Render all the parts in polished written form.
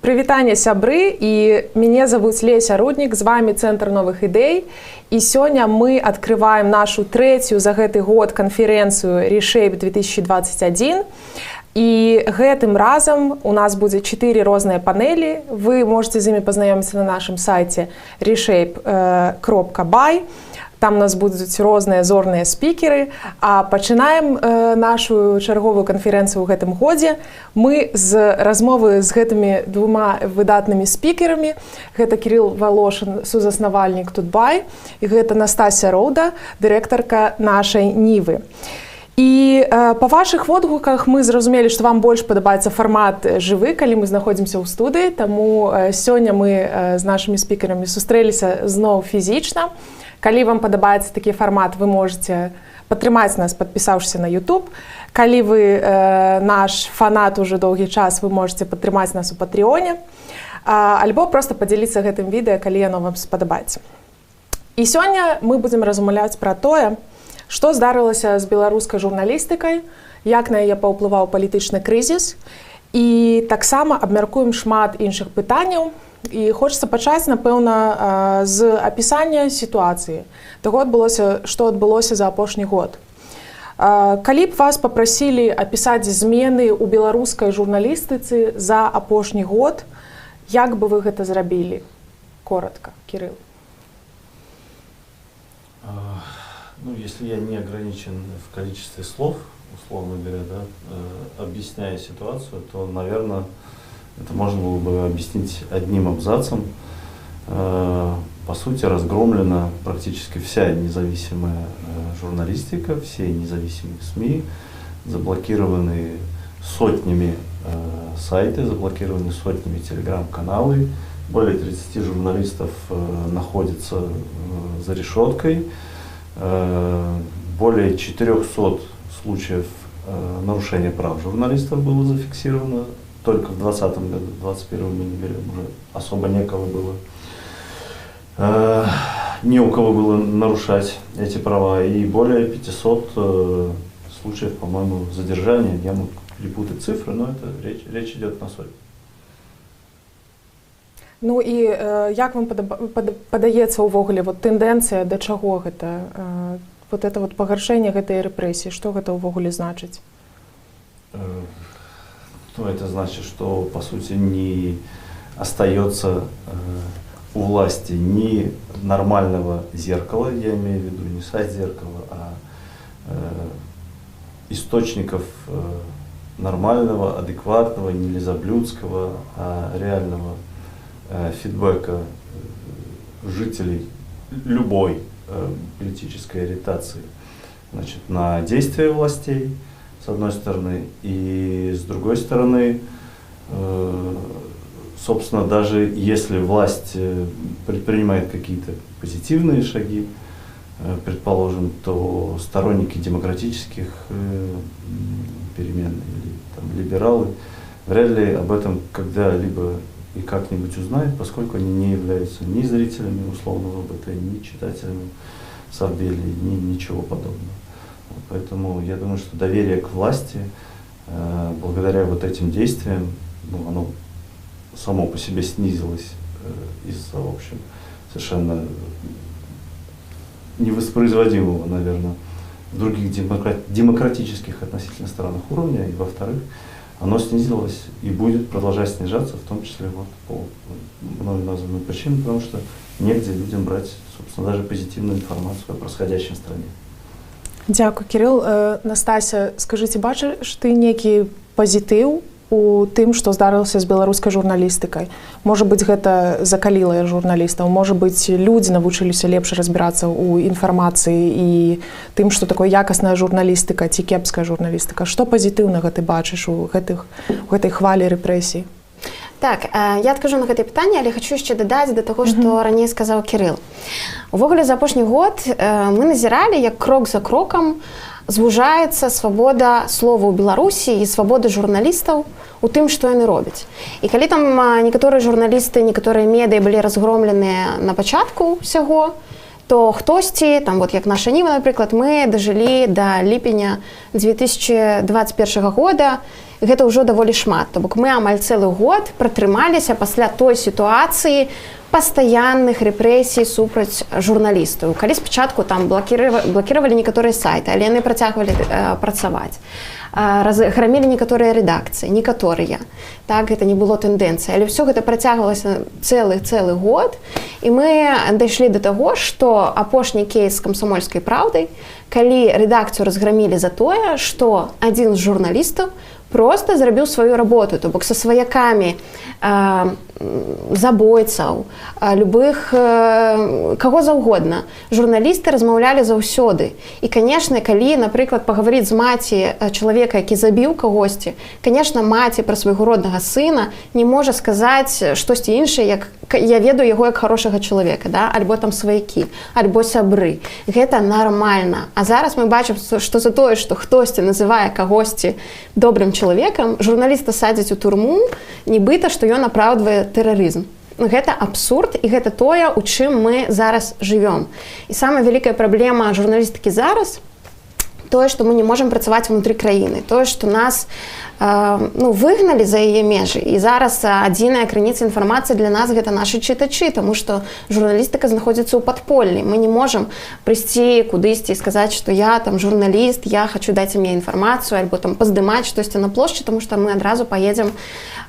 Прывітанне, сябры, і мяне завуць Леся Руднік, з вами Цэнтр новых ідэй. І сёння мы открываем нашу трэцюю за гэты год канферэнцыю Reshape 2021. І гэтым разам у нас будзе чатыры розныя панелі. Вы можете з імі пазнаёміцца на нашым сайце reshape.by. Там у нас будуць розныя зорныя спікеры. А пачынаем нашу чарговую канферэнцыю ў гэтым годзе мы з размовы з гэтымі двума выдатнымі спікерамі. Гэта Кірыл Валошын, сузаснавальнік Тутбай, і гэта Настася Роўда, дырэктарка «Нашай Нівы». І па вашых водгуках мы зразумелі, што вам больш падабаецца фармат жывы, калі мы знаходзімся ў студыі, таму сёння мы з нашымі спікерамі сустрэліся зноў фізічна. Калі вам падабаецца такі фармат, вы можете падтрымаць нас, падпісаўшыся на YouTube. Калі вы наш фанат уже доўгі час, вы можете падтрымаць нас у Патрыоне альбо просто падзяліцца гэтым відэа, калі яно вам спадабаецца. І сёння мы будзем размаўляць пра тое, што здарылася з беларускай журналістыкай, як на яе паўплываў палітычны крызіс, і таксама абмяркуем шмат іншых пытанняў. І хочацца пачаць, напэўна, з апісання сітуацыі таго адбылося, што адбылося за апошні год. Калі б вас папрасілі апісаць змены ў беларускай журналістыцы за апошні год, як бы вы гэта зрабілі? Коротко, Кирилл. Ну, если я не ограничен в количестве слов, условно говоря, да, объясняя ситуацию, то, наверное, это можно было бы объяснить одним абзацем. По сути, разгромлена практически вся независимая журналистика, все независимые СМИ, заблокированы сотнями сайты, заблокированы сотнями телеграм-каналы, более 30 журналистов находятся за решеткой, более 400 случаев нарушения прав журналистов было зафиксировано только в 2020 году, в 2021 мы не берем, уже особо некого было. Не у кого было нарушать эти права. И более 500 случаев, по-моему, задержания. Я мог перепутать цифры, но это речь идет на сотни. Ну і як вам падаецца ўвогуле вот тэндэнцыя, да чаго гэта вот это вот пагаршэнне гэтай рэпрэсіі, што гэта ўвогуле значыць? Ну, это значит, что, по сути, не остается у власти ни нормального зеркала, я имею в виду не сайт зеркала, а источников нормального, адекватного, не лизоблюдского, а реального фидбэка жителей любой политической ориентации, значит, на действия властей, с одной стороны, и с другой стороны, собственно, даже если власть предпринимает какие-то позитивные шаги, предположим, то сторонники демократических перемен или там либералы вряд ли об этом когда-либо и как-нибудь узнают, поскольку они не являются ни зрителями условного БТ, ни читателями Совбели, ни ничего подобного. Поэтому я думаю, что доверие к власти благодаря вот этим действиям, ну, оно само по себе снизилось из-за, в общем, совершенно невоспроизводимого, наверное, в других демократических относительно странах уровня, и, во-вторых, оно снизилось и будет продолжать снижаться, в том числе вот по мною названным причинам, потому что негде людям брать, собственно, даже позитивную информацию о происходящем в стране. Дзякуй, Кірыл. Настася, скажыце, бачыш ты нейкі пазітыў у тым, што здарылася з беларускай журналістыкай? Можа быць, гэта закаліла журналістаў, можа быць, людзі навучыліся лепш разбірацца ў інфармацыі і тым, што такое якасная журналістыка ці кепская журналістыка. Што пазітыўнага ты бачыш у гэтай хвалі рэпрэсій? Так, я адкажу на гэтае пытанне, але хачу яшчэ дадаць да таго, што раней сказаў Кірыл. Увогуле за апошні год мы назіралі, як крок за крокам звужаецца свабода слова ў Беларусі і свабода журналістаў у тым, што яны робяць. І калі там некаторыя журналісты, некаторыя медыі былі разгромленыя на пачатку ўсяго, то хтосьці там, вот як «Наша Ніва», напрыклад, мы дажылі да ліпеня 2021 года. Гэта ўжо даволі шмат. То бок мы амаль цэлы год пратрымаліся пасля той сітуацыі пастаянных рэпрэсій супраць журналістаў. Калі спачатку там блокировали некаторыя сайты, але яны працягвалі працаваць. Разграмілі некаторыя рэдакцыі, некаторыя. Так, гэта не было тэндэнцыі, але ўсё гэта працягвалася цэлы год, і мы дайшлі да таго, што апошні кейс з «Камсамольскай праўдай», калі рэдакцыю разграмілі за тое, што адзін з журналістаў просто зрабіў сваю работу, то бок са сваякамі забойцаў, любых каго заўгодна. Журналісты размаўлялі заўсёды. І, конечно, калі, напрыклад, пагаварыць з маці чалавека, які забіў кагосьці, конечно, маці пра свайго роднага сына не можа сказаць штосьці іншае, як «я ведаю яго як хорошага чалавека», да? Альбо там сваякі, альбо сябры. Гэта нармальна. А зараз мы бачым, што за тое, што хтосьці называе кагосьці добрым чалавекам, журналіста садзяць у турму, нібыта што ён апраўдвае тэрарызм. Гэта абсурд, і гэта тое, у чым мы зараз жывём. І самая вялікая праблема журналістыкі зараз тое, што мы не можам працаваць унутры краіны, тое, што нас ну, выгналі за яе межы. І зараз адзіная крыніца інфармацыі для нас — гэта нашы чытачы, таму што журналістыка знаходзіцца ў падполлі. Мы не можам прыйсці кудысьці і сказаць, што я там журналіст, я хочу, даць мне інфармацыю, альбо там паздымаць штосьці на плошчы, таму што мы адразу паедзем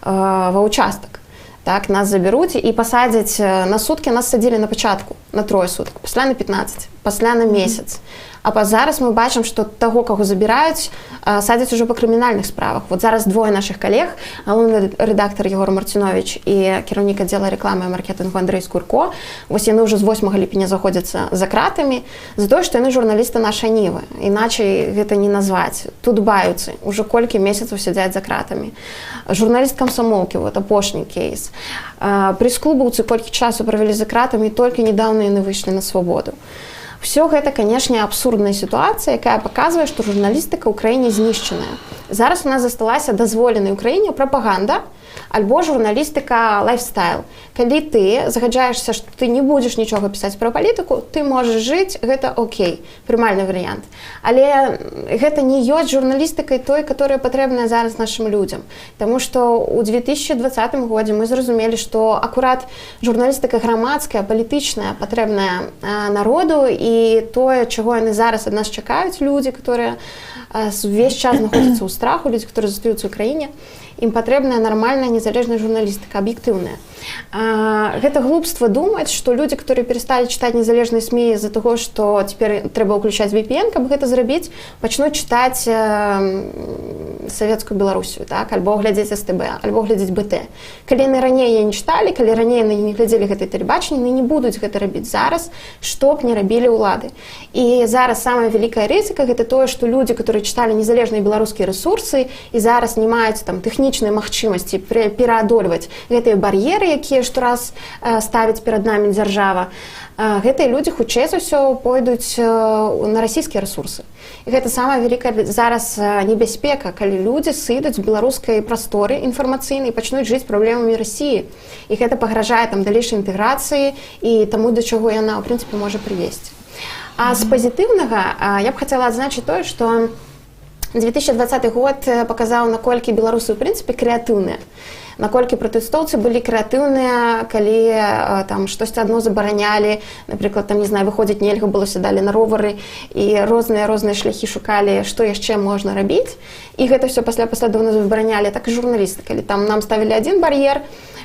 ва ўчастак. Так, нас забяруць і пасадзяць на суткі. Нас садзілі на пачатку на трое сутак, пасля на 15, пасля на месяц. А па зараз мы бачым, што таго, каго забіраюць, садзяць ужо па крымінальных справах. Вот зараз двое нашых калег, галоўны рэдактар Егор Марцінович і кіраўнік аддзела рэкламы і маркетынгу Андрей Скурко, вось яны ўжо з 8 ліпеня знаходзяцца за кратамі за тое, што яны журналісты «Нашай Нівы», іначай гэта не назваць. Тутбаеўцы ўжо колькі месяцаў сядзяць за кратамі. Журналіст «Камсамолкі», вот апошні кейс. Прэс-клубаўцы колькі часу правялі за кратамі, толькі недавно яны выйшлі на свабоду. Все гэта, канешне, абсурдная сітуацыя, якая паказвае, што журналістыка ў краіне знішчаная. Зараз у нас засталася дазволенай у краіне прапаганда альбо журналістыка лайфстайл. Калі ты загаджаешся, што ты не будзеш нічога пісаць пра палітыку, ты можаш жыць, гэта окей, прымальны варыянт. Але гэта не ёсць журналістыкай той, которая патрэбная зараз нашым людзям. Таму што ў 2020 годзе мы зразумелі, што акурат журналістыка грамадская, палітычная патрэбная народу, і тое, чаго яны зараз ад нас чакаюць, людзі, которые увесь час знаходзяцца ў страху, людзі, которые застаюцца ў краіне, ім патрэбная нармальная незалежная журналістыка, аб'ектыўная. Гэта глупства думаць, што людзі, которые пересталі чытаць незалежныя СМІ з-за таго, што цяпер трэба ўключаць VPN, каб гэта зрабіць, пачнуць чытаць «Савецкую Беларусію», так, альбо глядзець СТБ, альбо глядзець БТ. Калі яны раней яе не чыталі, калі раней яны не глядзелі гэтай тэлебачанне, яны не будуць гэта рабіць зараз, што б не рабілі ўлады. І зараз самая вялікая рызыка — гэта тое, што людзі, которые чыталі незалежныя беларускія рэсурсы і зараз не маюць там тэхнічнай магчымасці пераадольваць гэтыя бар'еры, якія штораз ставіць перад намі дзяржава, гэтыя людзі хутчэй за ўсё пойдуць на расійскія рэсурсы. І гэта самая вялікая зараз небяспека, калі людзі сыдуць з беларускай прасторы інфармацыйнай і пачнуць жыць праблемамі Расіі. І гэта пагражае там далейшай інтэграцыі і таму, да чаго яна ў прынцыпе можа прывесці. А з пазітыўнага я б хацела адзначыць тое, што 2020 год паказаў, наколькі беларусы ў прынцыпе крэатыўныя, наколькі пратэстоўцы былі крэатыўныя. Калі там штосьці адно забаранялі, напрыклад, там, не знаю, выходзіць нельга было, сядалі на ровары і розныя шляхі шукалі, што яшчэ можна рабіць, і гэта все пасля паслядоўна забаранялі. Так і журналісты, калі там нам ставілі адзін бар'ер,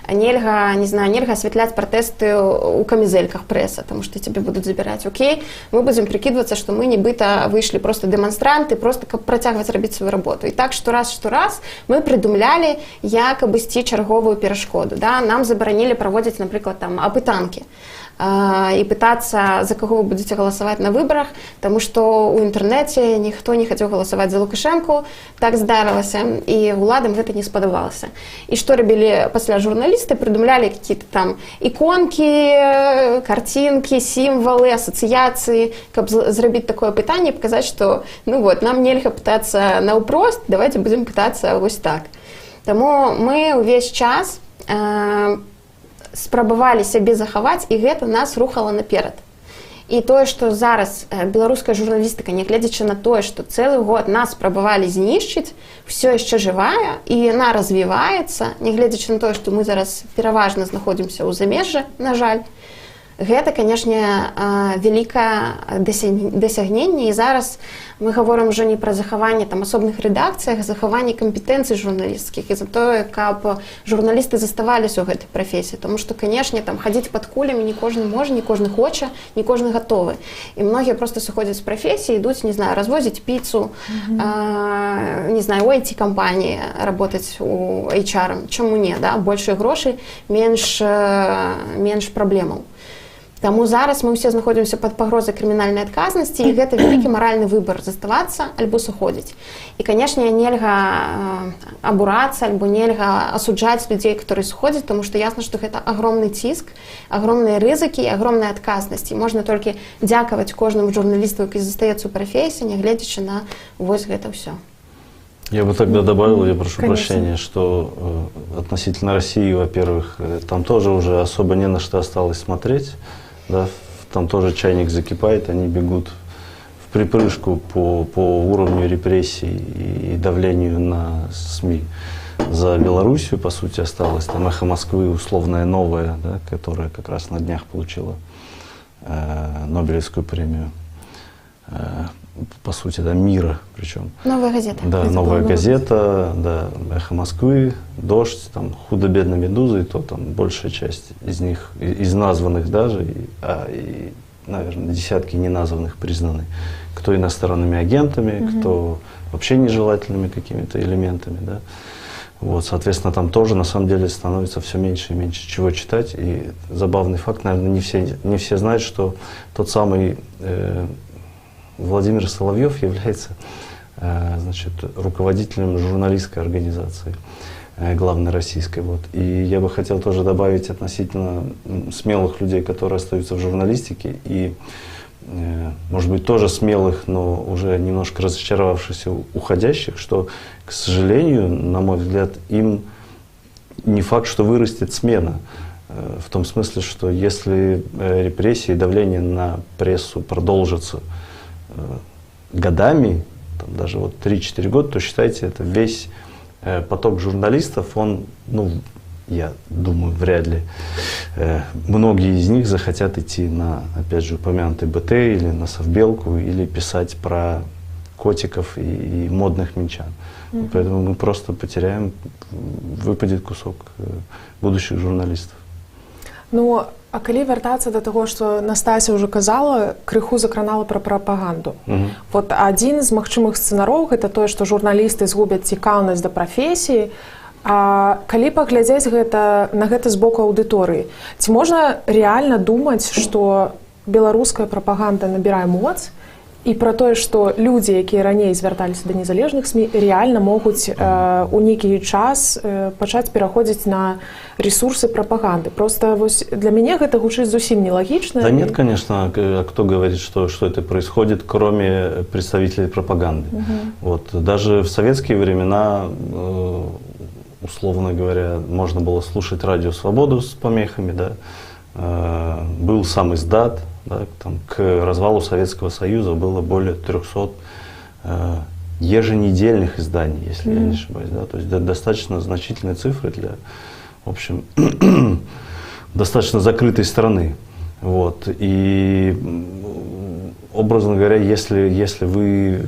нельга, не знаю, нельга асвятляць пратэсты у камізэльках прэса, потому что тебе будуць забіраць, окей, мы будзем прыкідвацца, што мы нібыта выйшлі просто дэманстранты, просто каб працягваць рабіць сваю работу. І так штораз мы прыдумлялі, як абысці чарговую перашкоду, да. Нам забаранілі праводзіць, напрыклад, там апытанкі і пытацца, за каго вы будете галасаваць на выбарах, таму што ў інтэрнэце ніхто не хацеў галасаваць за Лукашэнку, так здарылася, і ўладам гэта не спадабалася. І што рабілі пасля журналісты? Прыдумлялі какие-то там іконкі, карцінкі, сімвалы, асацыяцыі, каб зрабіць такое пытанне, паказаць, што ну вот нам нельга пытацца наўпрост, давайте будзем пытацца вось так. Таму мы ўвесь час спрабавалі сябе захаваць, і гэта нас рухала наперад. І тое, што зараз беларуская журналістыка, нягледзячы на тое, што цэлы год нас спрабавалі знішчыць, все яшчэ жывая і яна развіваецца, нягледзячы на тое, што мы зараз пераважна знаходзімся ў замежжа, на жаль, гэта, канешне, вялікае дасягненне. І зараз мы гаворым ўжо не пра захаванне там асобных рэдакцыях, захаванне кампетэнцый журналісцкіх і за тое, каб журналісты заставаліся ў гэтай прафесіі. Тому што, канешне, там хадзіць пад кулямі не кожны можа, не кожны хоча, не кожны гатовы. І многія просто сыходзяць з прафесіі, ідуць, не знаю, развозіць піцу, не знаю, у IT-кампаніі работаць у HR. Чаму не, да? Большыя грошы, менш праблемаў. Таму зараз мы ўсе знаходзімся пад пагрозай крымінальнай адказнасці, і гэта вялікі маральны выбар: заставацца альбо сыходзіць. І, канешне, нельга абурацца альбо нельга асуджаць людзей, которые сыходзяць, тому што ясна, што гэта агромны ціск, агромныя рызыкі і агромная адказнасць. І можна толькі дзякаваць кожнаму журналісту, які застаецца ў прафесіі, нягледзячы на вось гэта ўсё. Я бы тогда добавил, я прошу Конечно. Прощения, что относительно России, во-первых, там тоже уже особо не на что осталось смотреть, да, там тоже чайник закипает, они бегут в припрыжку по уровню репрессий и давлению на СМИ. За Белоруссию, по сути, осталось там «Эхо Москвы», условное новое, да, которое как раз на днях получило Нобелевскую премию, по сути, да, мира причем. «Новая газета». Да, Это «Новая была «Новая газета», да, «Эхо Москвы», «Дождь», там худо-бедно «Медуза», и то там большая часть из них, из названных даже, и, наверное, десятки неназванных признаны, кто иностранными агентами, кто вообще нежелательными какими-то элементами, да. Вот, соответственно, там тоже на самом деле становится все меньше и меньше чего читать. И забавный факт, наверное, не все знают, что тот самый Владимир Соловьев является значит, руководителем журналистской организации, главной российской. Вот. И я бы хотел тоже добавить относительно смелых людей, которые остаются в журналистике, и, может быть, тоже смелых, но уже немножко разочаровавшихся уходящих, что, к сожалению, на мой взгляд, им не факт, что вырастет смена. В том смысле, что если репрессии и давление на прессу продолжатся годами, там даже вот 3-4 года, то считайте, это весь поток журналистов, он, ну, я думаю, вряд ли многие из них захотят идти на, опять же, упомянутый БТ или на Совбелку, или писать про котиков и модных минчан. Поэтому мы просто потеряем, выпадет кусок будущих журналистов. Ну, а калі вяртацца да таго, што Настася ўжо казала, крыху закранала пра прапаганду. Вот адзін з магчымых сцэнароў — гэта тое, што журналісты згубяць цікаўнасць да прафесіі. А калі паглядзець на гэта з боку аўдыторыі, ці можна рэальна думаць, што беларуская прапаганда набірае моц, і пра тое, што людзі, якія раней звярталіся да незалежных СМІ, рэальна могуць у нейкі час пачаць пераходзіць на ресурсы прапаганды? Просто вось для мяне гэта гучыць зусім нелагічна. Да нет, конечно, а кто говорит, что это происходит, кроме представителей пропаганды? Вот, даже в советские времена, условно говоря, можно было слушать радио «Свободу» с помехами, да, был самиздат, да, там, к развалу Советского Союза было более 300 еженедельных изданий, если я не ошибаюсь. Да, то есть достаточно значительные цифры для, в общем, достаточно закрытой страны. Вот. И, образно говоря, если вы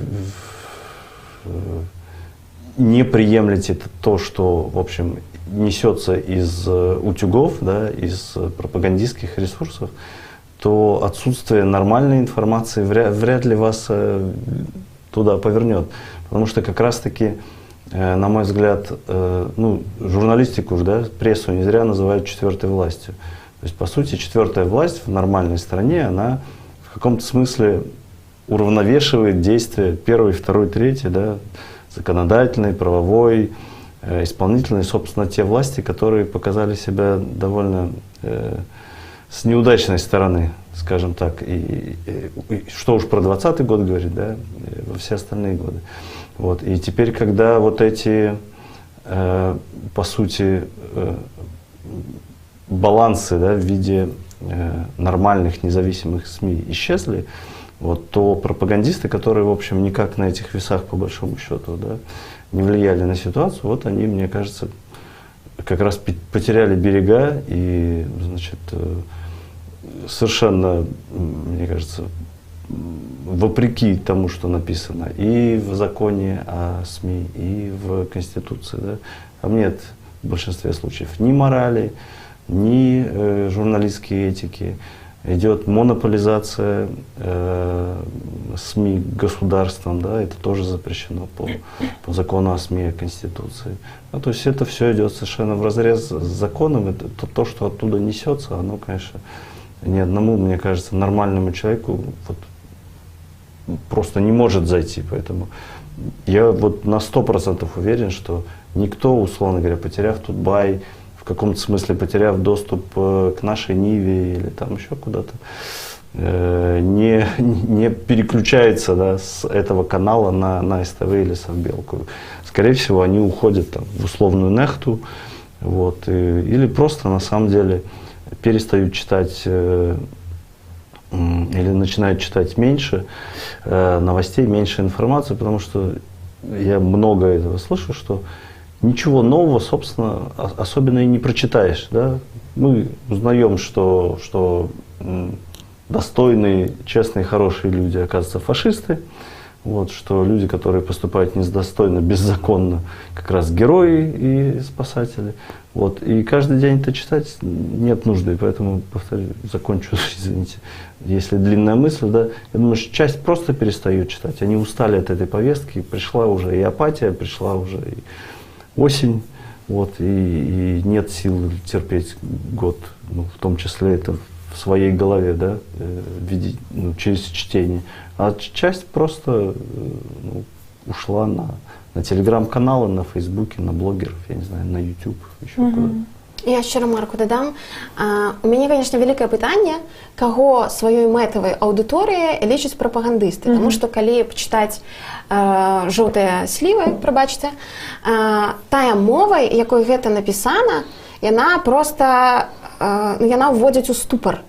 не приемлете то, что, в общем, несется из утюгов, да, из пропагандистских ресурсов, то отсутствие нормальной информации вряд ли вас туда повернет. Потому что как раз-таки, на мой взгляд, ну, журналистику, да, прессу не зря называют четвертой властью. То есть, по сути, четвертая власть в нормальной стране, она в каком-то смысле уравновешивает действия первой, второй, третьей, да, законодательной, правовой, исполнительной, собственно, те власти, которые показали себя довольно с неудачной стороны, скажем так. И что уж про 20-й год говорить, да, во все остальные годы. Вот. И теперь, когда вот эти, по сути, балансы, да, в виде нормальных независимых СМИ исчезли, вот, то пропагандисты, которые, в общем, никак на этих весах, по большому счету, да, не влияли на ситуацию, вот они, мне кажется, как раз потеряли берега и, значит, совершенно, мне кажется, вопреки тому, что написано и в законе о СМИ, и в Конституции, да, там нет в большинстве случаев ни морали, ни журналистской этики. Идет монополизация СМИ государством, да, это тоже запрещено по закону о СМИ, о Конституции. Ну, то есть это все идет совершенно вразрез с законом, это, то, что оттуда несется, оно, конечно, ни одному, мне кажется, нормальному человеку вот, просто не может зайти. Поэтому я вот на 100% уверен, что никто, условно говоря, потеряв Тутбай, в каком-то смысле потеряв доступ к нашей Ниве или там еще куда-то, не переключается, да, с этого канала на СТВ или Совбелку. Скорее всего, они уходят там в условную Нехту, вот, или просто на самом деле перестают читать или начинают читать меньше новостей, меньше информации, потому что я много этого слышу, что ничего нового, собственно, особенно и не прочитаешь. Да? Мы узнаем, что достойные, честные, хорошие люди, оказываются, фашисты. Вот, что люди, которые поступают недостойно, беззаконно, как раз герои и спасатели. Вот, и каждый день это читать нет нужды, поэтому, повторю, закончу, извините, если длинная мысль, да, я думаю, что часть просто перестает читать, они устали от этой повестки, пришла уже и апатия, пришла уже и осень, вот, и нет сил терпеть год, ну, в том числе это в своей голове, да, в виде, ну, через чтение. А часть просто, ну, ушла на телеграм-каналы, на фейсбуке, на блогеров, я не знаю, на YouTube, еще куда-то. Я яшчэ ремарку дадам. У мяне, конечно, вялікае пытанне, каго сваёй мэтавай аўдыторыяй лічаць прапагандысты. Таму што калі пачытаць «Жоўтыя слівы», прабачце, тая мова, якой гэта напісана, яна просто ну, яна ўводзіць у ступар.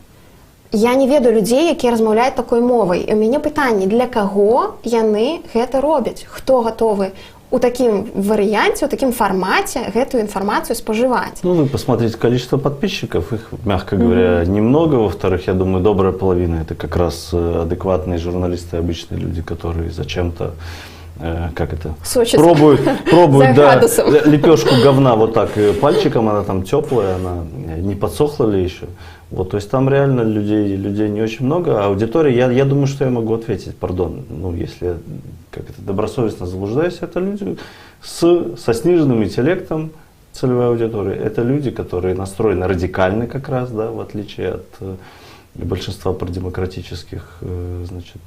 Я не ведаю людзей, якія размаўляюць такой мовай. І ў мяне пытанне, для каго яны гэта робяць? Хто гатовы у такім варыянце, у такім фармаце гэтую інфармацыю спажываць? Ну, вы посмотрите количество подписчиков, их, мягко говоря, немного. Во-вторых, я думаю, добрая половина это как раз адекватные журналисты, обычные люди, которые зачем-то, как это, Сочат пробуют, за да, градусом. Лепешку говна вот так пальчиком, она там теплая, она не подсохла ли еще. Вот, то есть там реально людей не очень много, а аудитория, я думаю, что я могу ответить, пардон, ну, если я, как это, добросовестно заблуждаюсь, это люди со сниженным интеллектом, целевая аудитория, это люди, которые настроены радикально как раз, да, в отличие от большинства продемократических, значит,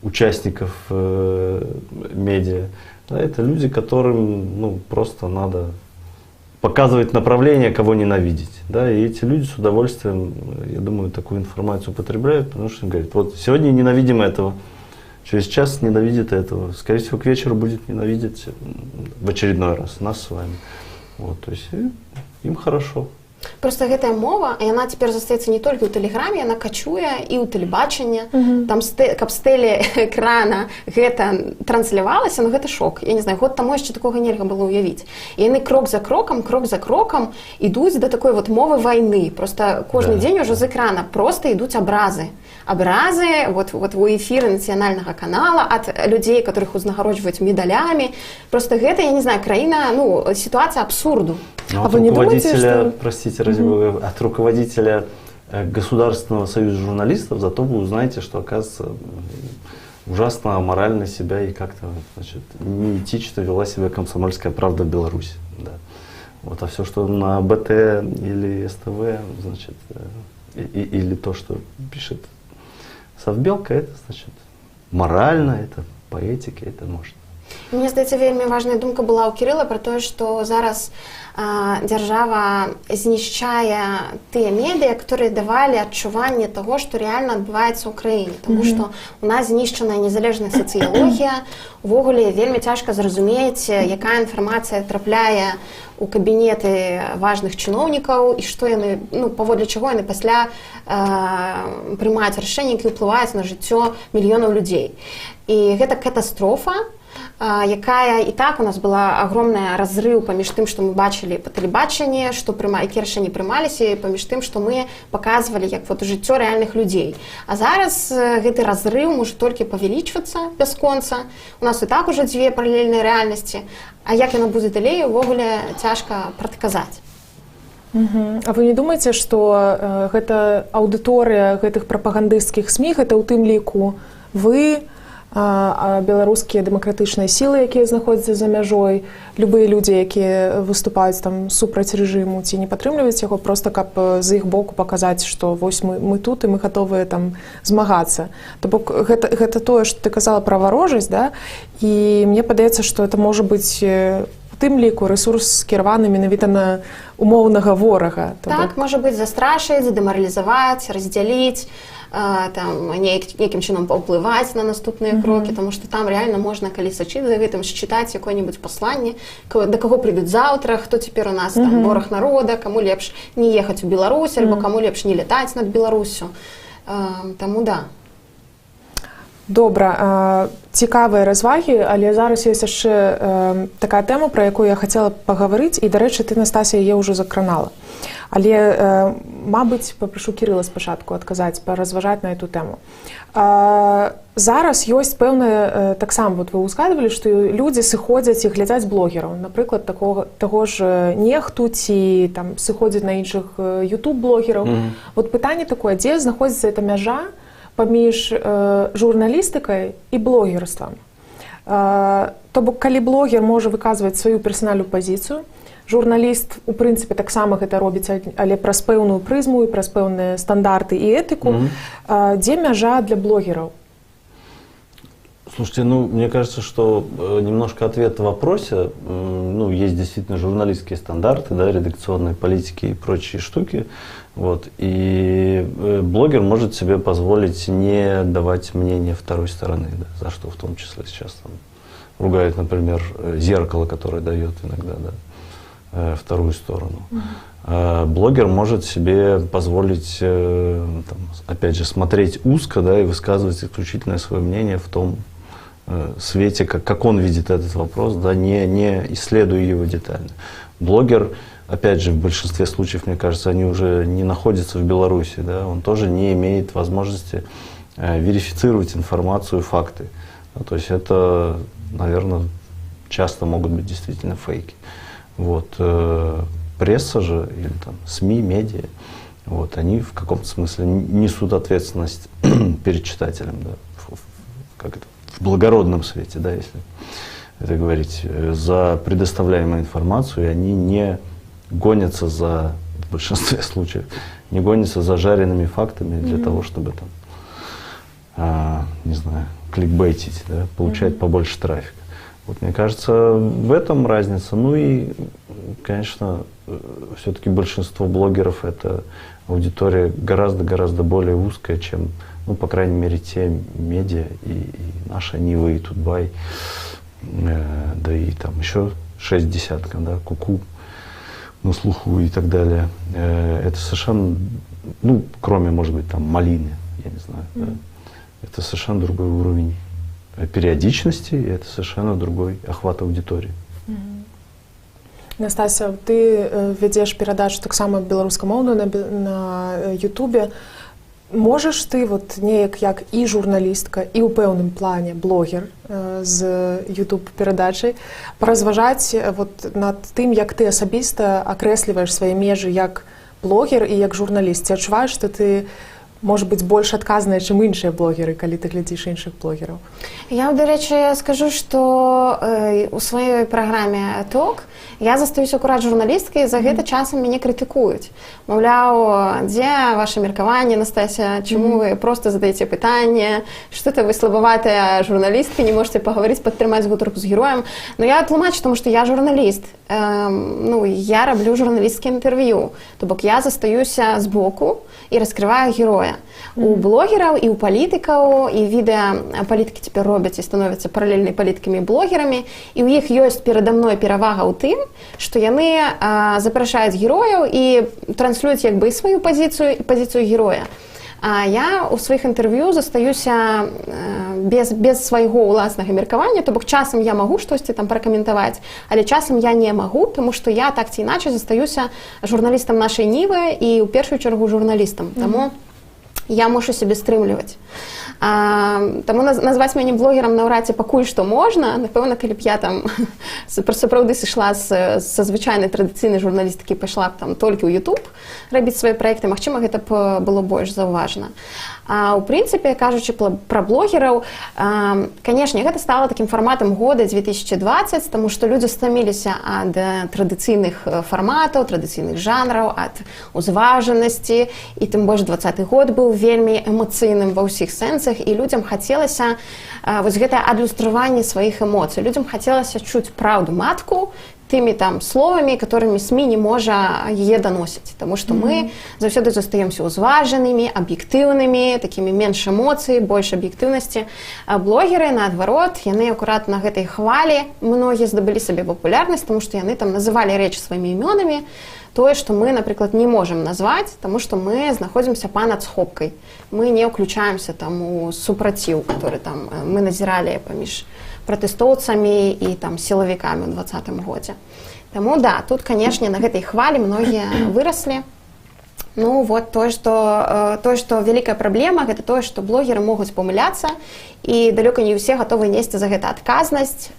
участников медиа. Да, это люди, которым, ну, просто надо показывать направление, кого ненавидеть. Да, и эти люди с удовольствием, я думаю, такую информацию потребляют, потому что им говорят, вот сегодня ненавидим этого, через час ненавидит этого, скорее всего, к вечеру будет ненавидеть в очередной раз нас с вами. Вот, то есть им хорошо. Просто гэтая мова, яна цяпер застаецца не толькі ў тэлеграме, яна качуе і ў тэлебачанне. Там каб з тэлеэкрана гэта транслявалася, ну гэта шок. Я не знаю, год таму яшчэ такога нельга было ўявіць. І яны крок за крокам, крок за крокам ідуць да такой вот мовы вайны. Просто кожны дзень ужо з экрана просто ідуць абразы. Абразы вот у эфіры нацыянальнага канала ад людзей, которых узнагароджваюць медалямі. Просто гэта, я не знаю, краіна, ну, сітуацыя абсурду. Ну, А от вы не думаете, руководителя, что- простите, ради бога, от руководителя Государственного союза журналистов, зато вы узнаете, что, оказывается, ужасно аморально себя и как-то, значит, неэтично вела себя «Комсомольская правда» в Беларуси. Да. Вот, а все, что на БТ или СТВ, значит, или то, что пишет Совбелка, это, значит, морально, это по этике, это можно. Мне здаецца, вельмі важная думка была ў Кірыла пра тое, што зараз дзяржава знішчае тыя медыа, которые давалі адчуванне таго, што рэальна адбываецца ў краіне. Таму што у нас знішчаная незалежная сацыялогія, увогуле вельмі цяжка зразумець, якая інфармацыя трапляе у кабінеты важных чыноўнікаў і што яны, ну, паводле чаго яны пасля прымаюць рашэнні, які ўплываюць на жыццё мільёнаў людзей. І гэта катастрофа, якая і так у нас была огромная разрыў паміж тым, што мы бачылі па тэлебачанні, што якія рашэнні прымаліся, і паміж тым, што мы паказвалі як вот жыццё рэальных людзей. А зараз гэты разрыў можа толькі павялічвацца бясконца. У нас і так уже дзве паралельныя рэальнасці, а як яно будзе далей, увогуле цяжка прадказаць. А вы не думаеце, што гэта аўдыторыя гэтых прапагандысцкіх СМІ, гэта ў тым ліку вы, беларускія дэмакратычныя сілы, якія знаходзяцца за мяжой, любыя людзі, якія выступаюць там супраць рэжыму ці не падтрымліваюць яго, просто каб з іх боку паказаць, што вось мы тут і мы гатовыя там змагацца? То бок гэта тое, што ты казала пра варожасць, да? І мне падаецца, што это можа быць у тым ліку рэсурс, скіраваны менавіта на умоўнага ворага. То Так, бок можа быць, застрашыць, задэмаралізаваць, раздзяліць, там нейкім чынам паўплываць на наступныя крокі, тому что там реально можна, калі сачыць за гэтым, счытаць якое-нибудь пасланне, да каго прыйдуць заўтра, хто цяпер у нас там вораг народа, каму лепш не ехаць у Беларусь альбо каму лепш не летаць над Беларуссю. Таму да. Добра, цікавыя развагі, але зараз ёсць яшчэ такая тэма, пра якую я хацела пагаварыць, і, дарэчы, ты, Настасія, яе ўжо закранала. Але, мабыць, папрашу Кірыла спачатку адказаць, паразважаць на эту тэму. Зараз ёсць пэўнае, таксама вот вы ўзгадвалі, што людзі сыходзяць і глядзяць блогераў, напрыклад, таго ж Нехту ці там сыходзяць на іншых YouTube-блогераў. Вот пытанне такое: дзе знаходзіцца эта мяжа паміж журналістыкай і блогерствам? То бок, калі блогер можа выказваць сваю персанальную пазіцыю, журналіст у прынцыпе таксама гэта робіць, але праз пэўную прызму і праз пэўныя стандарты і этыку, дзе мяжа для блогераў? Слушайте, ну, мне кажется, что немножко ответ в вопросе. Ну, есть действительно журналистские стандарты, да, редакционные политики и прочие штуки. Вот. И блогер может себе позволить не давать мнение второй стороны, да, за что в том числе сейчас там ругают, например, «Зеркало», которое дает иногда, да, вторую сторону. Блогер может себе позволить, там, опять же, смотреть узко, да, и высказывать исключительно свое мнение в том свете, как он видит этот вопрос, да, не исследуя его детально. Блогер, опять же, в большинстве случаев, мне кажется, они уже не находятся в Беларуси, да, он тоже не имеет возможности верифицировать информацию, факты. Да, то есть это, наверное, часто могут быть действительно фейки. Вот. Пресса же, или там СМИ, медиа, вот, они в каком-то смысле несут ответственность перед читателем, да, как это, в благородном свете, да, если это говорить, за предоставляемую информацию, и они не гонятся за, в большинстве случаев, не гонятся за жареными фактами для того, чтобы там, не знаю, кликбейтить, да, получать побольше трафика. Вот, мне кажется, в этом разница. Ну и, конечно, все-таки большинство блогеров — это аудитория гораздо-гораздо более узкая, чем, ну, по крайней мере, те медиа и наша Нива, и Тутбай, да и там еще шесть десятков, да, Куку на слуху и так далее. Это совершенно, ну, кроме, может быть, там Малины, я не знаю, да, это совершенно другой уровень периодичности, и это совершенно другой охват аудитории. Настася, ты вядзеш перадачу таксама беларускамоўную на Ютубе. Можаш ты вот неяк як і журналістка, і ў пэўным плане блогер з YouTube перадачай паразважаць вот над тым, як ты асабіста акрэсліваеш свае межы як блогер і як журналіст? Ці адчуваеш, што ты Может быть, больш адказныя, чым іншыя блогеры, калі ты глядзіш іншых блогераў? Я, дарэчы, скажу, што у сваёй праграме «Ток» я застаюся акурат журналісткай, за гэта часам мяне крытыкуюць. Маўляў, дзе ваше меркаванне, Настасія, чаму вы просто задаеце пытанне, что-то вы слабаватая журналістка, не можете пагаварыць, падтрымаць гутарку з героем. Но я тлумачу, тому што я журналіст. Ну, я раблю журналісцкае інтэрв'ю. То бок я застаюся збоку і раскрываю героя. У блогераў і ў палітыкаў, і відэа палітыкі цяпер робяць і становяцца паралельнай палітыкамі і блогерамі, і ў іх ёсць перада мной перавага ў тым, што яны запрашаюць герояў і транслююць як бы і сваю пазіцыю, і пазіцыю героя. А я ў сваіх інтэрв'ю застаюся без свайго ўласнага меркавання, то бок часам я магу штосьці там пракаментаваць, але часам я не магу, тому што я так ці іначай застаюся журналістам «Нашай Нівы» і ў першую чаргу журналістам. Таму я мушу сябе стрымліваць. Таму назваць мяне блогерам наўрад ці пакуль што можна. Напэўна, калі б я там сапраўды сышла са звычайнай традыцыйнай журналістыкі, пайшла б там толькі ў YouTube рабіць свае праекты, магчыма, гэта б было больш заўважна. А ў прынцыпе, кажучы пра блогераў, канешне, гэта стала такім фарматам года 2020, таму што людзі стаміліся ад традыцыйных фарматаў, традыцыйных жанраў, ад узважанасці, і тым больш 20-ы год быў вельмі эмацыйным ва ўсіх сэнсах, і людзям хацелася вось гэтае адлюстраванне сваіх эмоцый. Людзям хацелася чуць праўду матку тымі там словамі, которыми СМІ не можа яе даносіць. Таму што мы заўсёды застаёмся ўзважанымі, аб'ектыўнымі, такімі, менш эмоцый, больш аб'ектыўнасці. А блогеры, наадварот, яны акурат на гэтай хвалі многія здабылі сабе папулярнасць, таму што яны там называлі рэчы сваімі імёнамі, тое, што мы, напрыклад, не можам назваць, таму што мы знаходзімся па-над схопкай. Мы не ўключаемся там у супраціў, который там мы назіралі паміж пратэстоўцамі і там сілавікамі ў 20-м годзе. Таму да, тут, канешне, на гэтай хвалі многія выраслі. Ну вот тое, што вялікая праблема, гэта тое, што блогеры могуць памыляцца, і далёка не ўсе гатовы несці за гэта адказнасць,